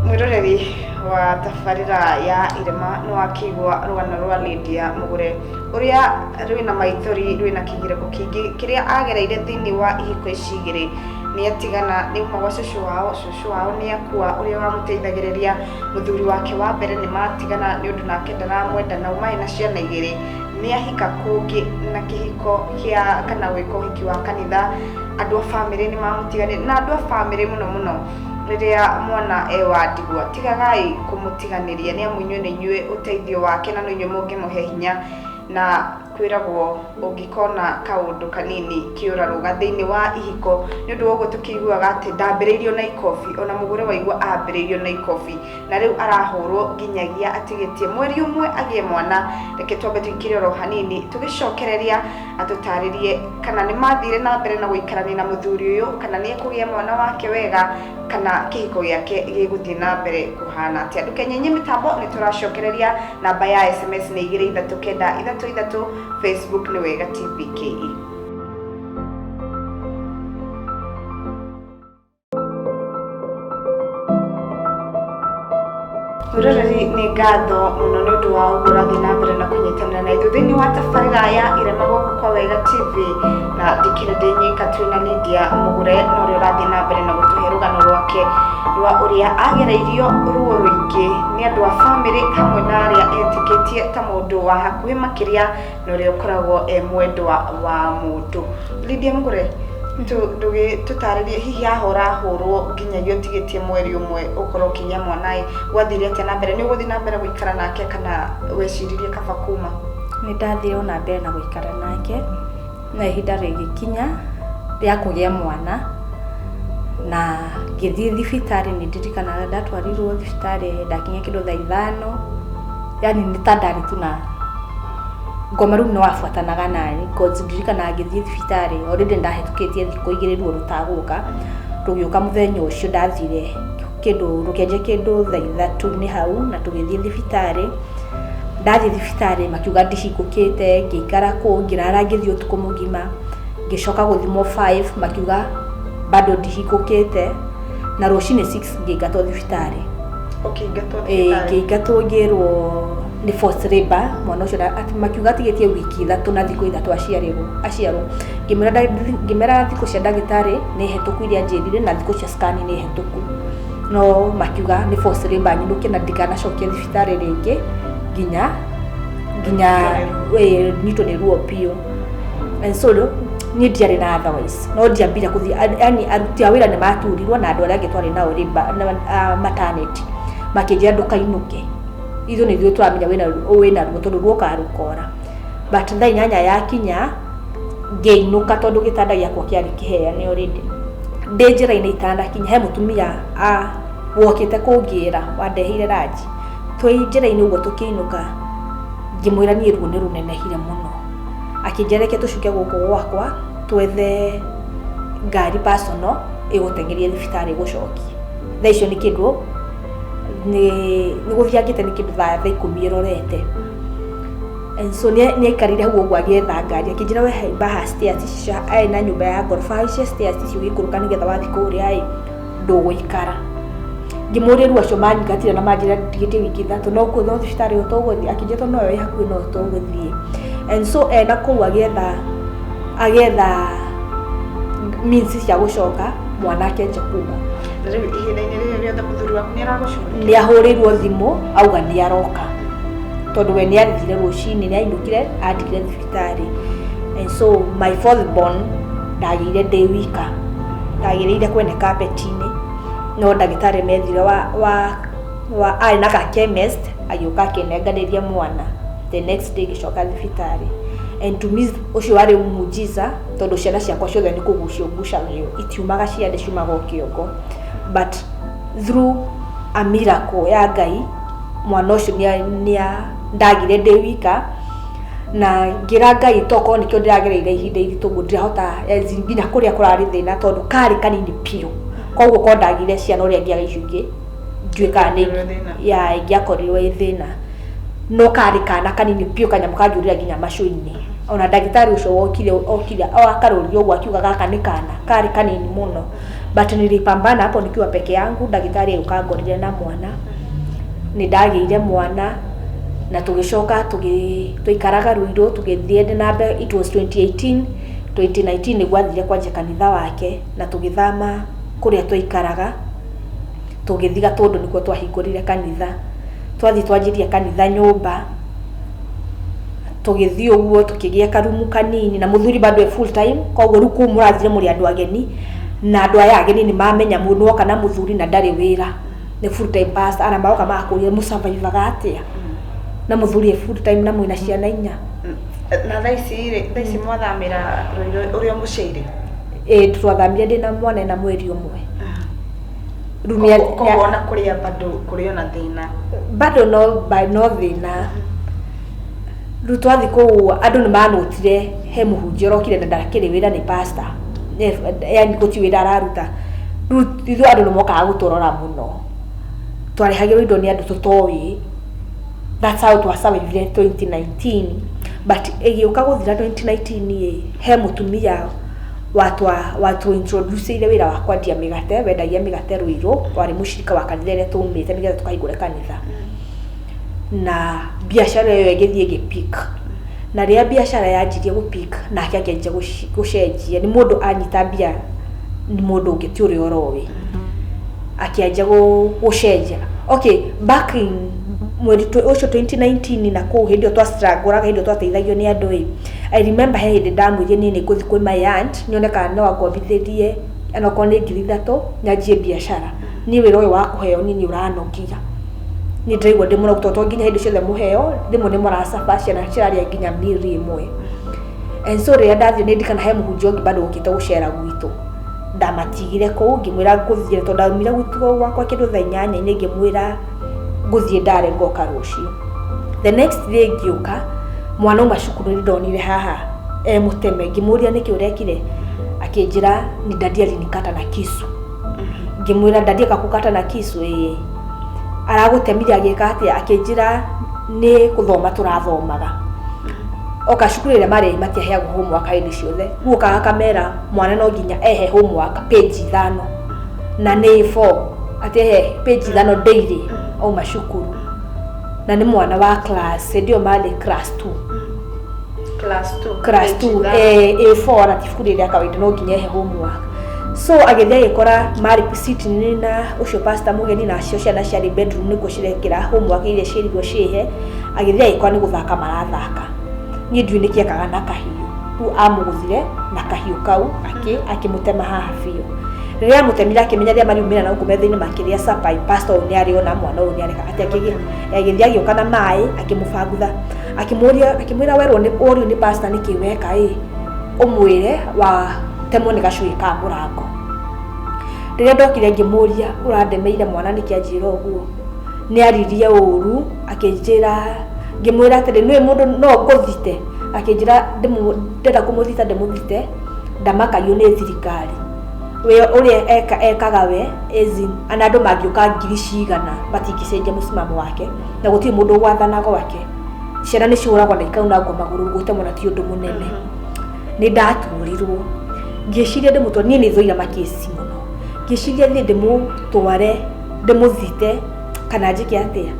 Mwĩroreri wa tabarĩra ya Irema, nĩ wakĩigua rũgano rwa Lydia Mũgũre, ũrĩa rwĩna maithori, rwĩna kĩgirĩko kĩingĩ kĩrĩa agereire thĩinĩ wa ihiko ici igĩrĩ. Nĩ atigana, nĩ auma gwa cũcũ wao, cũcũ wao nĩ akua ũrĩa wamũteithagĩrĩria. Mũthuri wake wa mbere nĩ matigana nĩ ũndũ nake ndaramwenda, na uma ena ciana igĩrĩ. Nĩ ahika kũngĩ na kĩhiko kĩa kana gwĩka ũhiki wa kanitha, andũ a bamĩrĩ nĩ mamũtiganĩria, na andũ a bamĩrĩ mũno mũno rĩrĩa mwana e wa ndigwa, tigagai kũmũtiganĩria, nĩ amu inyuĩ nĩ inyuĩ ũteithio wake na nĩ inyuĩ mũngĩmũhe hinya. Na kwĩragwo ũngĩkona kaũndũ kanini kĩũrarũga thĩinĩ wa ihiko, nĩ ũndũ wa ũguo tũkĩiguaga atĩ ndambĩrĩirio na ikobi, ona mũgũre waigua ambĩrĩirio na ikobi, na rĩu arahũrwo nginyagia atigĩtie mweri ũmwe agĩe mwana. Reke twambe tũikire oro hanini, tũgĩcokereria atũtarĩrie kana nĩ mathire na mbere na gũikarania na mũthuri ũyũ, kana nĩ ekũgĩa mwana wake wega, kana kĩhiko gĩake gĩgũthiĩ na mbere kũhana atĩa. Ndũkenyenye mĩtambo, nĩ tũracokereria. Namba ya SMS nĩ 23933, Facebook nĩ Wega TV KE. Mwĩroreri, nĩ ngatho mũno nĩ ũndũ wa ũguo ũrathiĩ na mbere na kũnyitanĩra na ithuĩ thĩinĩ wa tabarĩra ya Irema gũkũ kwa Wega TV. Na ndikĩrĩ ndĩ nyika, twĩna Lydia Mũgũre, na ũrĩa ũrathiĩ na mbere na gũtũhe rũgano rwake rwa ũrĩa agereirio ruo rũingĩ nĩ andũ a bamĩrĩ hamwe na arĩa etĩkĩtie ta mũndũ wa hakuhĩ makĩria, na ũrĩa ũkoragwo e mwendwa wa mũndũ. Lydia Mũgũre, tũtarĩrie hihi ahũrahũrwo nginyagia ũtigĩtie mweri ũmwe ũkorwo ũkĩgĩa mwana ĩ, gwathire atĩa na mbere? Nĩ ũgũthiĩ na mbere gũikara nake kana weciririe kaba kuma? Nĩ ndathire ona mbere na gũikara nake, na ihinda rĩgĩkinya Rĩa kũgĩa mwana na ngĩthiĩ thibitarĩ. Nĩ ndirikanaga ndatwarirwo thibitarĩ, ndakinya kĩndũ thaa 5, yani nĩ ta ndarĩ tu na ngoma rĩu nĩ wabuatanaga nani, 'cause ndirikanaga ngĩthiĩ thibitarĩ already ndahĩtũkĩtie thikũ 2 ruo rũtagũka rũgĩũka. Mũthenya ũcio ndathire kĩndũ rũkĩanjia kĩndũ thaa 3 nĩ hau, na tũgĩthiĩ thibitarĩ. Ndathiĩ thibitarĩ makiuga ndihingũkĩte. Ngĩikara kũu, ngĩrara, ngĩthiĩ ũtukũ mũgima, ngĩcoka gũthimwo 5, makiuga bado ndihingũkĩte, na rũcinĩ 6 ngĩingatwo thibitarĩ. Ũkĩingatwo Ĩĩ, thibitarĩ? Ngĩingatwo ngĩrwo nĩ forced labor. Mwana ũcio atĩ makiuga atigĩtie wiki 3 na thikũ 3 aciarĩrwo aciarwo. Ngĩmera thikũ cia ndagĩtarĩ nĩ hetũku iria anjĩrire, na thikũ cia scan nĩ hetũku, no makiuga nĩ forced labor, nyinũke na ndikanacokie thibitarĩ rĩngĩ nginya nyitwo nĩ ruo biũ. And so niĩ ndiarĩ na otherwise, no ndiambire kũthiĩ, yani aruti a wĩra nĩ maturirwo na andũ arĩa angĩ twarĩ nao labour na maternity makĩnjĩra, "Ndũkainũke, ithuĩ nĩ ithuĩ tũramenya wĩna ruo tondũ ruokaga rũkora." But thaa 8 yakinya ngĩinũka, tondũ gĩtanda gĩakwa kĩarĩ kĩheane already. Ndĩ njĩra-inĩ itanakinya, he mũtumia wokĩte kũngĩra wandeheire ranji. Twĩ njĩra-inĩ ũguo tũkĩinũka, ngĩmwĩra niĩ ruo nĩ rũnenehire mũno. Akĩnjĩra reke tũcuke gũkũ gwakwa twethe ngari personal ĩgũteng'eria thibitarĩ ĩgũcokie. Thaa icio nĩ kĩndũ nĩ gũthiangĩte, nĩ kĩndũ thaa 10 ĩrorete. And so nĩ aikarire hau ũguo agĩetha ngari, akĩnjĩra, "We haimba haha stairs ici arĩ na nyũmba ya ngoroba, haicia stairs ici ũgĩikũrũka nĩgetha wathiĩ kũrĩa ĩ ndũgũikara." Ngĩmũria, "Rĩu acio manyingatire na manjĩra ndigĩtie wiki 3, no kũ no thibitarĩ ĩyo tũgũthiĩ?" Akĩnjĩra, "Tondũ noyo ĩ hakuhĩ, no tũgũthiĩ." And so ena kũu agĩetha means cia gũcoka, mwana akĩanjia kuma. Na rĩu ihinda-inĩ rĩrĩ rĩothe mũthuri waku nĩ aragũcugurikia? Nĩ ahũrĩirwo thimũ, auga nĩ aroka, tondũ we nĩ athire rũcinĩ, nĩ ainũkire andigire thibitarĩ. And so my fourth born ndagĩire ndĩ wika, ndagĩrĩire kwene kapeti-inĩ, no ndagĩtarĩ methire wa arĩ na ka chemist, agĩũka akĩnenganĩria mwana. The next day ngĩcoka thibitarĩ, and to me ũcio warĩ muujiza, tondũ ciana ciakwa ciothe nĩ kũgucio ngucagio, itiumaga ciande, ciumaga o kĩongo, but through a miracle ya Ngai mwana ũcio nĩa ndagire ndĩ wika. Na ngĩra Ngai, tokorwo nĩkĩo ndĩragereire ihinda iritũ ũguo, ndirahota as in nginya kũrĩa kũrarĩ thĩna, tondũ karĩ kanini biũ, koguo korwo ndagire ciana ũrĩa ngĩaga icio ingĩ, ndiũĩ kana nĩ Thĩna. Ya ingĩakorirwo ĩ thĩna, no karĩ kana kanini biũ, kanyamũ kanjũrĩra nginya macũ-inĩ. Ona ndagĩtarĩ ũcio wokire okire o akarũria ũguo akiuga gaka nĩ kana karĩ kanini mũno, but nilipambana hapo nikiwa peke yangu. Ndagĩtarĩ agĩũka angorire na mwana, nĩ ndagĩire mwana, na tũgĩcoka tũikaraga Ruiru, tũgĩthiĩ na mbere. It was 2018, 2019 nĩguo athire kwanjia kanitha wake, na tũgĩthama kũrĩa twaikaraga, tũgĩthiĩ Gatũndũ, nĩkuo twahingũrire kanitha. Twathiĩ twanjirie kanitha nyũmba, tũgĩthiĩ ũguo tũkĩgĩa karumu kanini, na mũthuri bado e full time. Koguo rĩu kũu mũrathire mũrĩ andũ ageni, na andũ aya ageni nĩ mamenya mũndũ woka na mũthuri na ndarĩ wĩra, nĩ full time pastor, ana maroka magakũria, "Mũsurvivaga atĩa na mũthuri e full time na mwĩna ciana inya?" Na thaa ici rĩ, thaa ici mwathamĩra Ruiru ũrĩa mũciĩire? Ĩ, twathamire ndĩna mwana ena mweri 1. Rĩu Koguo ona kũrĩa bado kũrĩ ona thĩna? Bado no no thĩna. Rĩu twathiĩ kũu andũ nĩ manũtire he mũhunjia ũrokire na ndakĩrĩ wĩra, nĩ pastor, yani gũtirĩ wĩra araruta. Rĩu ithuĩ andũ nĩ mokaga gũtũrora mũno, twarehagĩrwo indo nĩ andũ tũtoĩ. That's how twasurvivire 2019, but ĩgĩũka gũthira 2019 ĩ, he mũtumia watwa watu introduce wĩra wa kwendia mĩgate, wendagia mĩgate Ruiru, warĩ mũcirika wa kanitha ĩrĩa twaumĩte nĩgetha tũkahingũre kanitha. Na biacara ĩyo ĩgĩthiĩ ĩgĩpick, na rĩrĩa biacara yanjirie gũpick, nake akĩanjia gũcenjia. Nĩ mũndũ anyita mbia, nĩ mũndũ ũngĩ ti ũrĩa ũroĩ, akĩanjia gũcenjia. Okay, back in mweri ũcio 2019, na kũu hĩndĩ ĩyo twastruggle, hĩndĩ ĩyo twateithagio nĩ andũ ĩ, I remember he hĩndĩ ndamwĩrire niĩ nĩ ngũthiĩ kwĩ my aunt nyone kana no angombithĩrie onokorwo nĩ 3,000 nyanjie biacara. Niĩ wĩra ũyũ wa kũheo niĩ nĩ ũranogia, niĩ ndĩraigua ndĩ mũnogu, tondũ to nginya hĩndĩ ciothe mũheo, rĩmwe nĩ mũracaba ciana cirarĩa nginya miri ĩmwe. And so rĩrĩa ndathiĩ, nĩ ndikana he mũhunjia ũngĩ bado ũkĩte gũcera gwitũ, ndamatigire kũu, ngĩmwĩra ngũthiĩ, tondũ ndaumire gwitũ gwakwa kĩndũ thaa 8-inĩ, ngĩmwĩra ngũthiĩ ndare, ngoka rũciũ. The next day ngĩũka, mwana uma cukuru nĩ ndonire haha e mũteme. Ngĩmũria, "Nĩkĩ ũrekire?" Akĩnjĩra ni daddy alinikata na kisu. Ngĩmwĩra, "Daddy akakukata na kisu?" "Ĩĩ." "Aragũtemire agĩka atĩa?" Akĩnjĩra nĩ gũthoma tũrathomaga, oka cukuru ĩrĩa marĩ matiaheagwo homework hĩndĩ ciothe, rĩu okaga akamera mwana no nginya ehe homework page 5, na nĩ 4, atĩ ehe page 5 daily auma cukuru, na nĩ mwana wa class, hĩndĩ ĩyo marĩ class 2. Class 2. Class 2. A4, na ti ibuku rĩrĩa kawaida, no nginya ehe homework. So agĩthiĩ agĩkora marĩ sitting na ũcio pastor mũgeni, nacio ciana ciarĩ bedroom nĩkuo cirekĩra homework iria ciĩrirwo ciĩhe. Agĩthiĩ agĩkora nĩ gũthaka marathaka, niĩ ndiũĩ nĩkĩ ekaga na kahiũ. Rĩu amũgũthire na kahiũ kau, akĩmũtema haha biũ. Rĩrĩa amũtemire, akĩmenya rĩrĩa mariumĩra na gũkũ metha-inĩ makĩrĩa capai, pastor ũyũ nĩ arĩona mwana ũyũ nĩ areka atĩ. Agĩthiĩ agĩũka na maĩ, akĩmũbangutha, akĩmũria, akĩmwĩra, "Werwo nĩ ũrio nĩ pastor nĩkĩ weka ĩ, ũmwĩre wa temwo nĩ gacui ka mũrango." Rĩrĩa ndokire ngĩmũria, "Ũrandemeire mwana nĩkĩ?" Anjĩra ũguo, nĩ aririe ũru, akĩnjĩra, ngĩmwĩra atĩrĩ, "Nĩũĩ mũndũ no ngũthite?" Akĩnjĩra ndenda kũmũthita ndĩmũthite, ndamakagio nĩ thirikari we ũrĩa ekaga we, as in, ana andũ mangĩũka ngiri cigana matingĩcenjia mũsimamo wake, na gũtirĩ mũndũ ũgwathana gwake, ciana nĩ ciũragwo na ikaunangwo magũrũ, gũtemwo na ti ũndũ mũnene. Nĩ ndaturirwo ngĩciria ndĩmũtware, niĩ nĩ thũire makĩci mũno, ngĩciria thiĩ ndĩmũtware ndĩmũthite kana njĩke atĩa,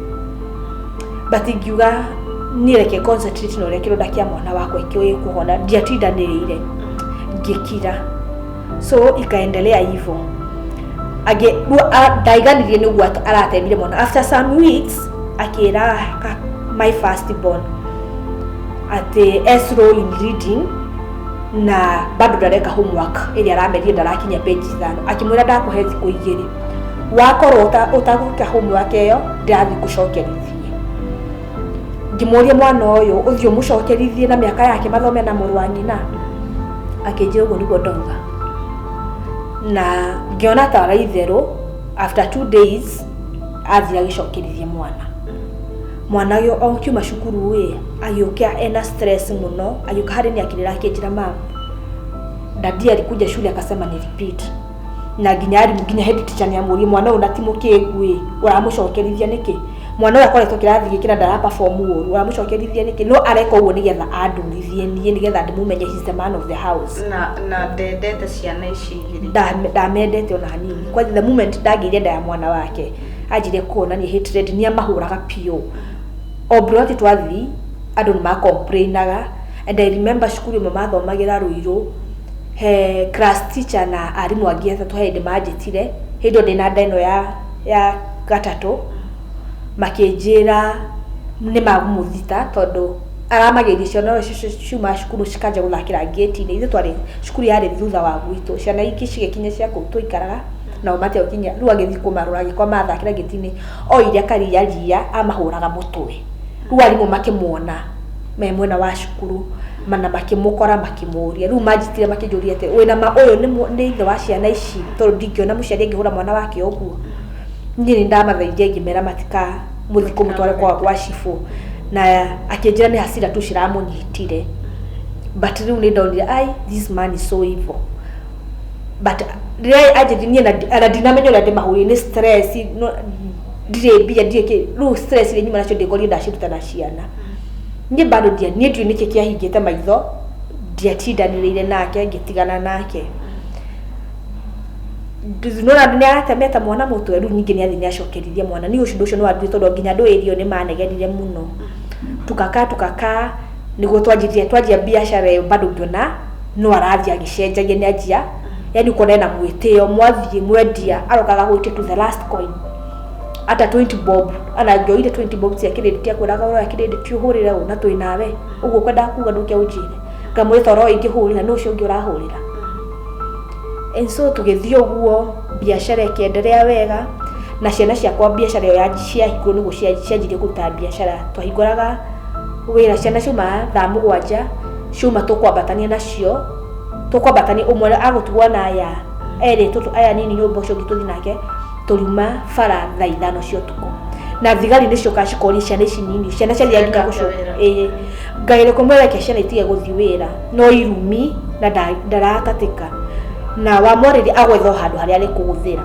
but ngiuga niĩ reke concentrate na ũrĩa kĩronda kĩa mwana wakwa kĩkũhona. Ndiatindanĩrĩire, ngĩkira. So ikaendelea hivyo. Age ndaiganirie nĩ ũguo aratemire mwana. After some weeks akĩra my first born atĩ e slow in reading na bado ndareka homework ĩrĩa aramerire, ndarakinya page 5. Akĩmwĩra, "Ndakũhe thikũ 2, wakorwo ũtagwĩka homework ĩyo, ndĩrathiĩ gũcokerithie." Ngĩmũria, "Mwana ũyũ ũthiĩ ũmũcokerithie na mĩaka yake mathome na mũrũ wa nyina?" Akĩnjĩra ũguo nĩguo ndauga, na ngĩona ta itherũ. After 2 days athiĩ agĩcokerithia mwana. Mwana o kiuma cukuru ĩ, agĩũka ena stress mũno, agĩũka harĩ ni akĩrĩra, akĩnjĩra, "Mam, daddy alikuja shule akasema ni repeat." Na nginya arimũ, nginya head teacher nĩ amũrie, "Mwana ũyũ na ti mũkĩgu ĩ, ũramũcokerithia nĩkĩ? Mwana ũyũ akoretwo kĩrathi gĩkĩ na ndara perform ũru, ũramũcokerithia nĩkĩ?" No areka ũguo nĩgetha andurithie niĩ, nĩgetha ndĩmũmenye he's the man of the house. Na ndendete ciana ici igĩrĩ. Ndamendete ona hanini. Kwa the moment ndagĩire nda ya mwana wake, anjirie kuonania hatred, nĩ amahũraga biũ. O broti twathi, andũ nĩ macomplainaga. And I remember cukuru ĩmwe mathomagĩra Rũirũ, he class teacher na arimũ angĩ atatũ, he hĩndĩ manjĩtire, hĩndĩ ĩyo ndĩna nda ĩno ya gatatũ, makĩnjĩra nĩ magũmũthita tondũ aramageria ciana icio ciuma cukuru cikanja gũthakĩra ngĩti-inĩ. Ithuĩ twarĩ cukuru yarĩ thutha wa gwitũ, ciana ingĩ cigĩkinya cia kũu tũikaraga nao matiakinya. Rĩu agĩthiĩ kũmarora, agĩkora mathakĩra ngĩti-inĩ, oire akaria ria amahũraga mũtwe. Rĩu arimũ makĩmuona me mwena wa cukuru mana, makĩmũkora, makĩmũria. Rĩu manjitire, makĩnjũria atĩ, "Wĩna ma ũyũ nĩ ithe wa ciana ici? Tondũ ndingĩona mũciari angĩhũra mwana wake ũguo." Niĩ nĩ ndamathaithire, ngĩmera matika mũthiĩ kũmũtwara kwa cibũ, na akĩnjĩra nĩ hasira tu ciramũnyitire. But rĩu nĩ ndonire, ai, this man is so evil. But rĩrĩa anjĩrire niĩ na ndinamenya ũrĩa ndĩmahũrire, nĩ stress, no ndirĩ mbia, ndirĩ kĩ. Rĩu stress iria nyuma nacio, ndĩngorire ndaciruta na ciana. Niĩ bado ndia, niĩ ndiũĩ nĩkĩ kĩahingĩte maitho, ndiatindanĩrĩire nake, ngĩtigana nake. Nona nĩ aratemete mwana mũtwe. Rĩu ningĩ nĩ athiĩ nĩ acokeririe mwana. Niĩ ũcio ũndũ ũcio nĩ wandire, tondũ nginya andũ ĩrio nĩ manegenire mũno. Tukakaa tukakaa, nĩguo twanjirie, twanjia biacara ĩyo, bado ngĩona no arathiĩ agĩcenjagia, nĩ anjia yani ukona ena mwĩtĩo. Mwathiĩ mwendia, arokaga gwĩtia to the last coin, ata 20 bob, ana ngĩoire 20 bob cia kĩrĩndĩ, akwĩraga, "Ũroya kĩrĩndĩ ũhũrĩre ũ na twĩ nawe ũguo ũkwendaga kuga ndũke ũnjĩre." Ngamwĩra, "Toro ingĩhũrĩra nũ ũcio ũngĩ ũrahũrĩra?" And so tũgĩthiĩ ũguo, biacara ĩkĩenderea wega na ciana ciakwa. Biacara ĩyo ciahingũrwo nĩguo cianjirie kũruta biacara. Twahingũraga wĩra, ciana ciuma thaa 7. Ciuma tũkwambatania nacio, tũkwambatania ũmwe agũtigwo na aya erĩ tũtũ aya nini nyũmba, ũcio ũngĩ tũthiĩ nake. Tũriuma bara thaa 5 cia ũtukũ na thigari nĩ ciokaga cikoria ciana ici nini, ciana ciathiaga nginya gũcoka. Wĩra. Ĩĩ, ngageria kũmwĩra reke ciana itige gũthiĩ wĩra, no irumi na ndaratatĩka na wamwarĩria agwetha o handũ harĩa arĩkũgũthĩra.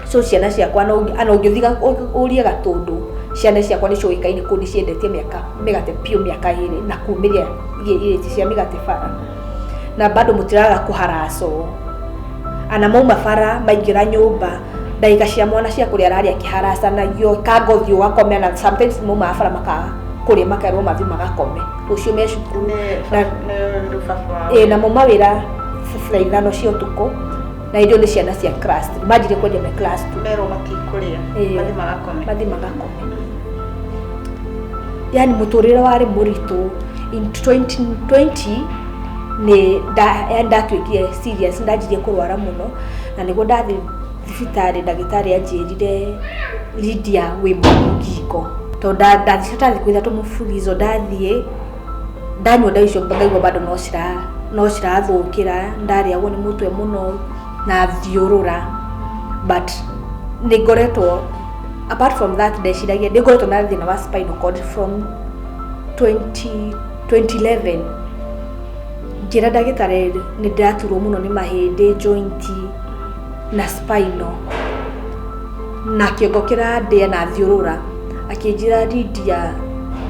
So ciana ciakwa no ana ũngĩthiga ũrie Gatũndũ, ciana ciakwa nĩ ciũĩkaine kũu, nĩ ciendetie mĩaka mĩgate piũ mĩaka 2 na kumĩria irĩti cia mĩgate bara, na bado mũtiraga kũharacwo. Ana mauma bara maingĩra nyũmba, ndagĩka cia mwana cia kũrĩa ararĩa akĩharacanagio kanga ũthiĩ ũgakome, na sometimes maumaga bara makaga kũrĩa, makerwo mathiĩ magakome, rũciũ me cukuru. Nĩ rĩu baba wao. Ĩ, na mauma wĩra thaa 5 cia ũtukũ, na irio nĩ ciana cia class 3 manjirie kwendia me class 2. Merwo matikũrĩa. Ĩĩ. Mathiĩ magakome. Mathiĩ magakome. Yani mũtũrĩre warĩ mũritũ. In 2020 nĩ yani ndatuĩkire serious, ndanjirie kũrwara mũno, na nĩguo ndathiĩ thibitarĩ, ndagĩtarĩ anjĩrire, "Lydia, wĩ mũrimũ ngingo," tondũ ndathiĩte ta thikũ 3 mũburizo. Ndathiĩ ndanyua ndawa icio, ngaigua bado no cirathũkĩra. Ndarĩagwo nĩ mũtwe mũno na thiũrũra, but nĩ ngoretwo, apart from that, ndeciragia nĩ ngoretwo na thĩna wa spinal cord from 20 2011. Njĩra ndagĩtarĩ nĩ ndĩraturwo mũno nĩ mahĩndĩ, joint na spinal na kĩongo kĩrandĩa na thiũrũra. Akĩnjĩra, "Lydia,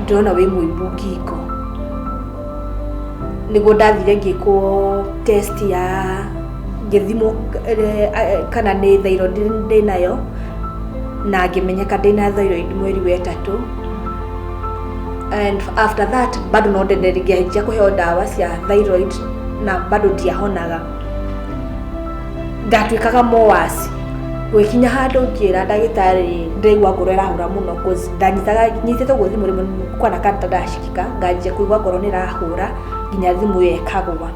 ndĩrona wĩ mũimbu ngingo." Nĩguo ndathire ngĩkwo test ya ngĩthimwo kana nĩ thyroid ndĩnayo, na ngĩmenyeka ndĩna thyroid mweri wa ĩtatũ. And after that bado no ngĩanjia kũheo ndawa cia thyroid na bado ndiahonaga, ndatuĩkaga mowasi. Gũgĩkinya handũ ngĩra ndagĩtarĩ ndĩraigua ngoro ĩrahũra mũno, 'cause ndanyitaga nyitĩte ũguo thimũ rĩmwe kwana kanta ndacikika, nganjia kũigua ngoro nĩ ĩrahũra nginya thimũ ĩyo ĩkagũa.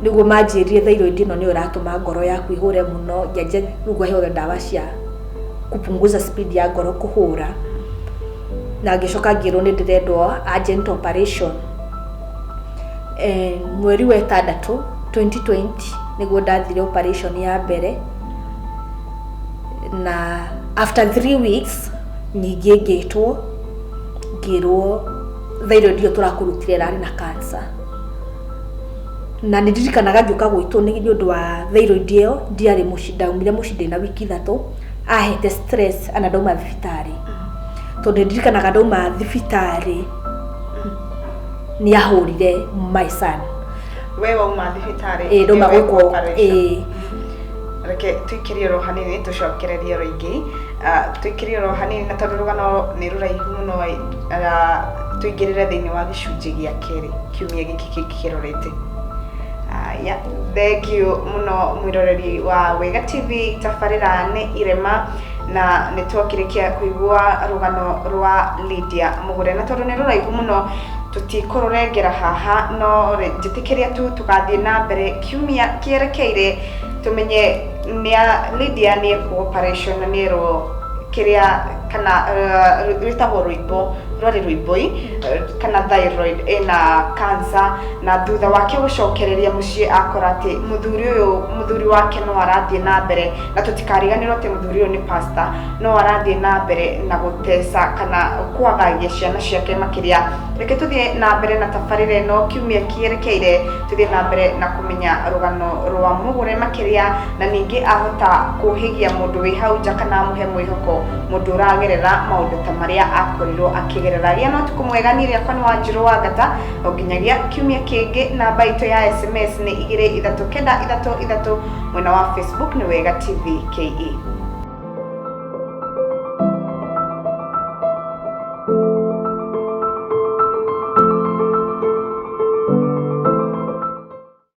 Nĩguo manjĩrire thyroid ĩno nĩyo ĩratũma ngoro yaku ĩhũre mũno. Ngĩanjia rĩu ngaheo ndawa cia kupunguza speed ya ngoro kũhũra, na ngĩcoka ngĩrwo nĩ ndĩrendwo urgent operation. Mweri wa ĩtandatũ 2020 nĩguo ndathire operation ya mbere, na after 3 weeks ningĩ ngĩtwo ngĩrwo thyroid ĩyo tũrakũrutire ĩrarĩ na cancer. Na nĩ ndirikanaga ngĩũka gwitũ nĩ ũndũ wa thyroid ĩyo, ndiarĩ mũciĩ, ndaumire mũciĩ ndĩna wiki 3, ahete stress ana ndauma thibitarĩ, tondũ nĩ ndirikanaga ndauma thibitarĩ nĩ ahũrire my son. We wauma thibitarĩ? Ĩĩ, ndauma nĩwe gwĩkwo operation. Ĩĩ. Reke tũikĩrie oro hanini, tũcokererie rĩngĩ. Ah, tũikĩrie oro hanini, na tondũ rũgano nĩ rũraihu mũno, ah, tũingĩrĩre thĩinĩ wa gĩcunjĩ gĩa kerĩ kiumia gĩkĩ kĩngĩ kĩrorete. Aya, thank you mũno mwĩroreri wa Wega TV. Tabarĩra nĩ Irema, na nĩ twakĩrĩkia kũigua rũgano rwa Lydia Mũgũre, na tondũ nĩ rũraihu mũno tũtikũrũrengera haha, no njĩtĩkĩria tu tũgathiĩ na mbere kiumia kĩerekeire, tũmenye nĩa Lydia nĩ ekwo operation na nĩerwo kĩrĩa kana rwĩtagwo rũimbo, rwarĩ rũimbũi kana thyroid ĩna cancer. Na thutha wake gũcokereria mũciĩ, akora atĩ mũthuri ũyũ, mũthuri wake no arathiĩ na mbere, na tũtikariganĩrwo atĩ mũthuri ũyũ nĩ pastor, no arathiĩ na mbere na gũteca kana kwagagia ciana ciake makĩria. Reke tũthiĩ na mbere na tabarĩra ĩno kiumia kĩerekeire, tũthiĩ na mbere na kũmenya rũgano rwa Mũgũre makĩria, na ningĩ ahota kũhĩgia mũndũ wĩ hau nja kana amũhe mwĩhoko mũndũ ũragerera maũndũ ta marĩa akorirwo akĩgerera. Gĩa na ũtukũ mwega. Niĩ rĩakwa nĩ Wanjirũ wa Ngata, o nginyagia kiumia kĩngĩ. Namba itũ ya SMS nĩ 23933, mwena wa Facebook nĩ Wega TV KE.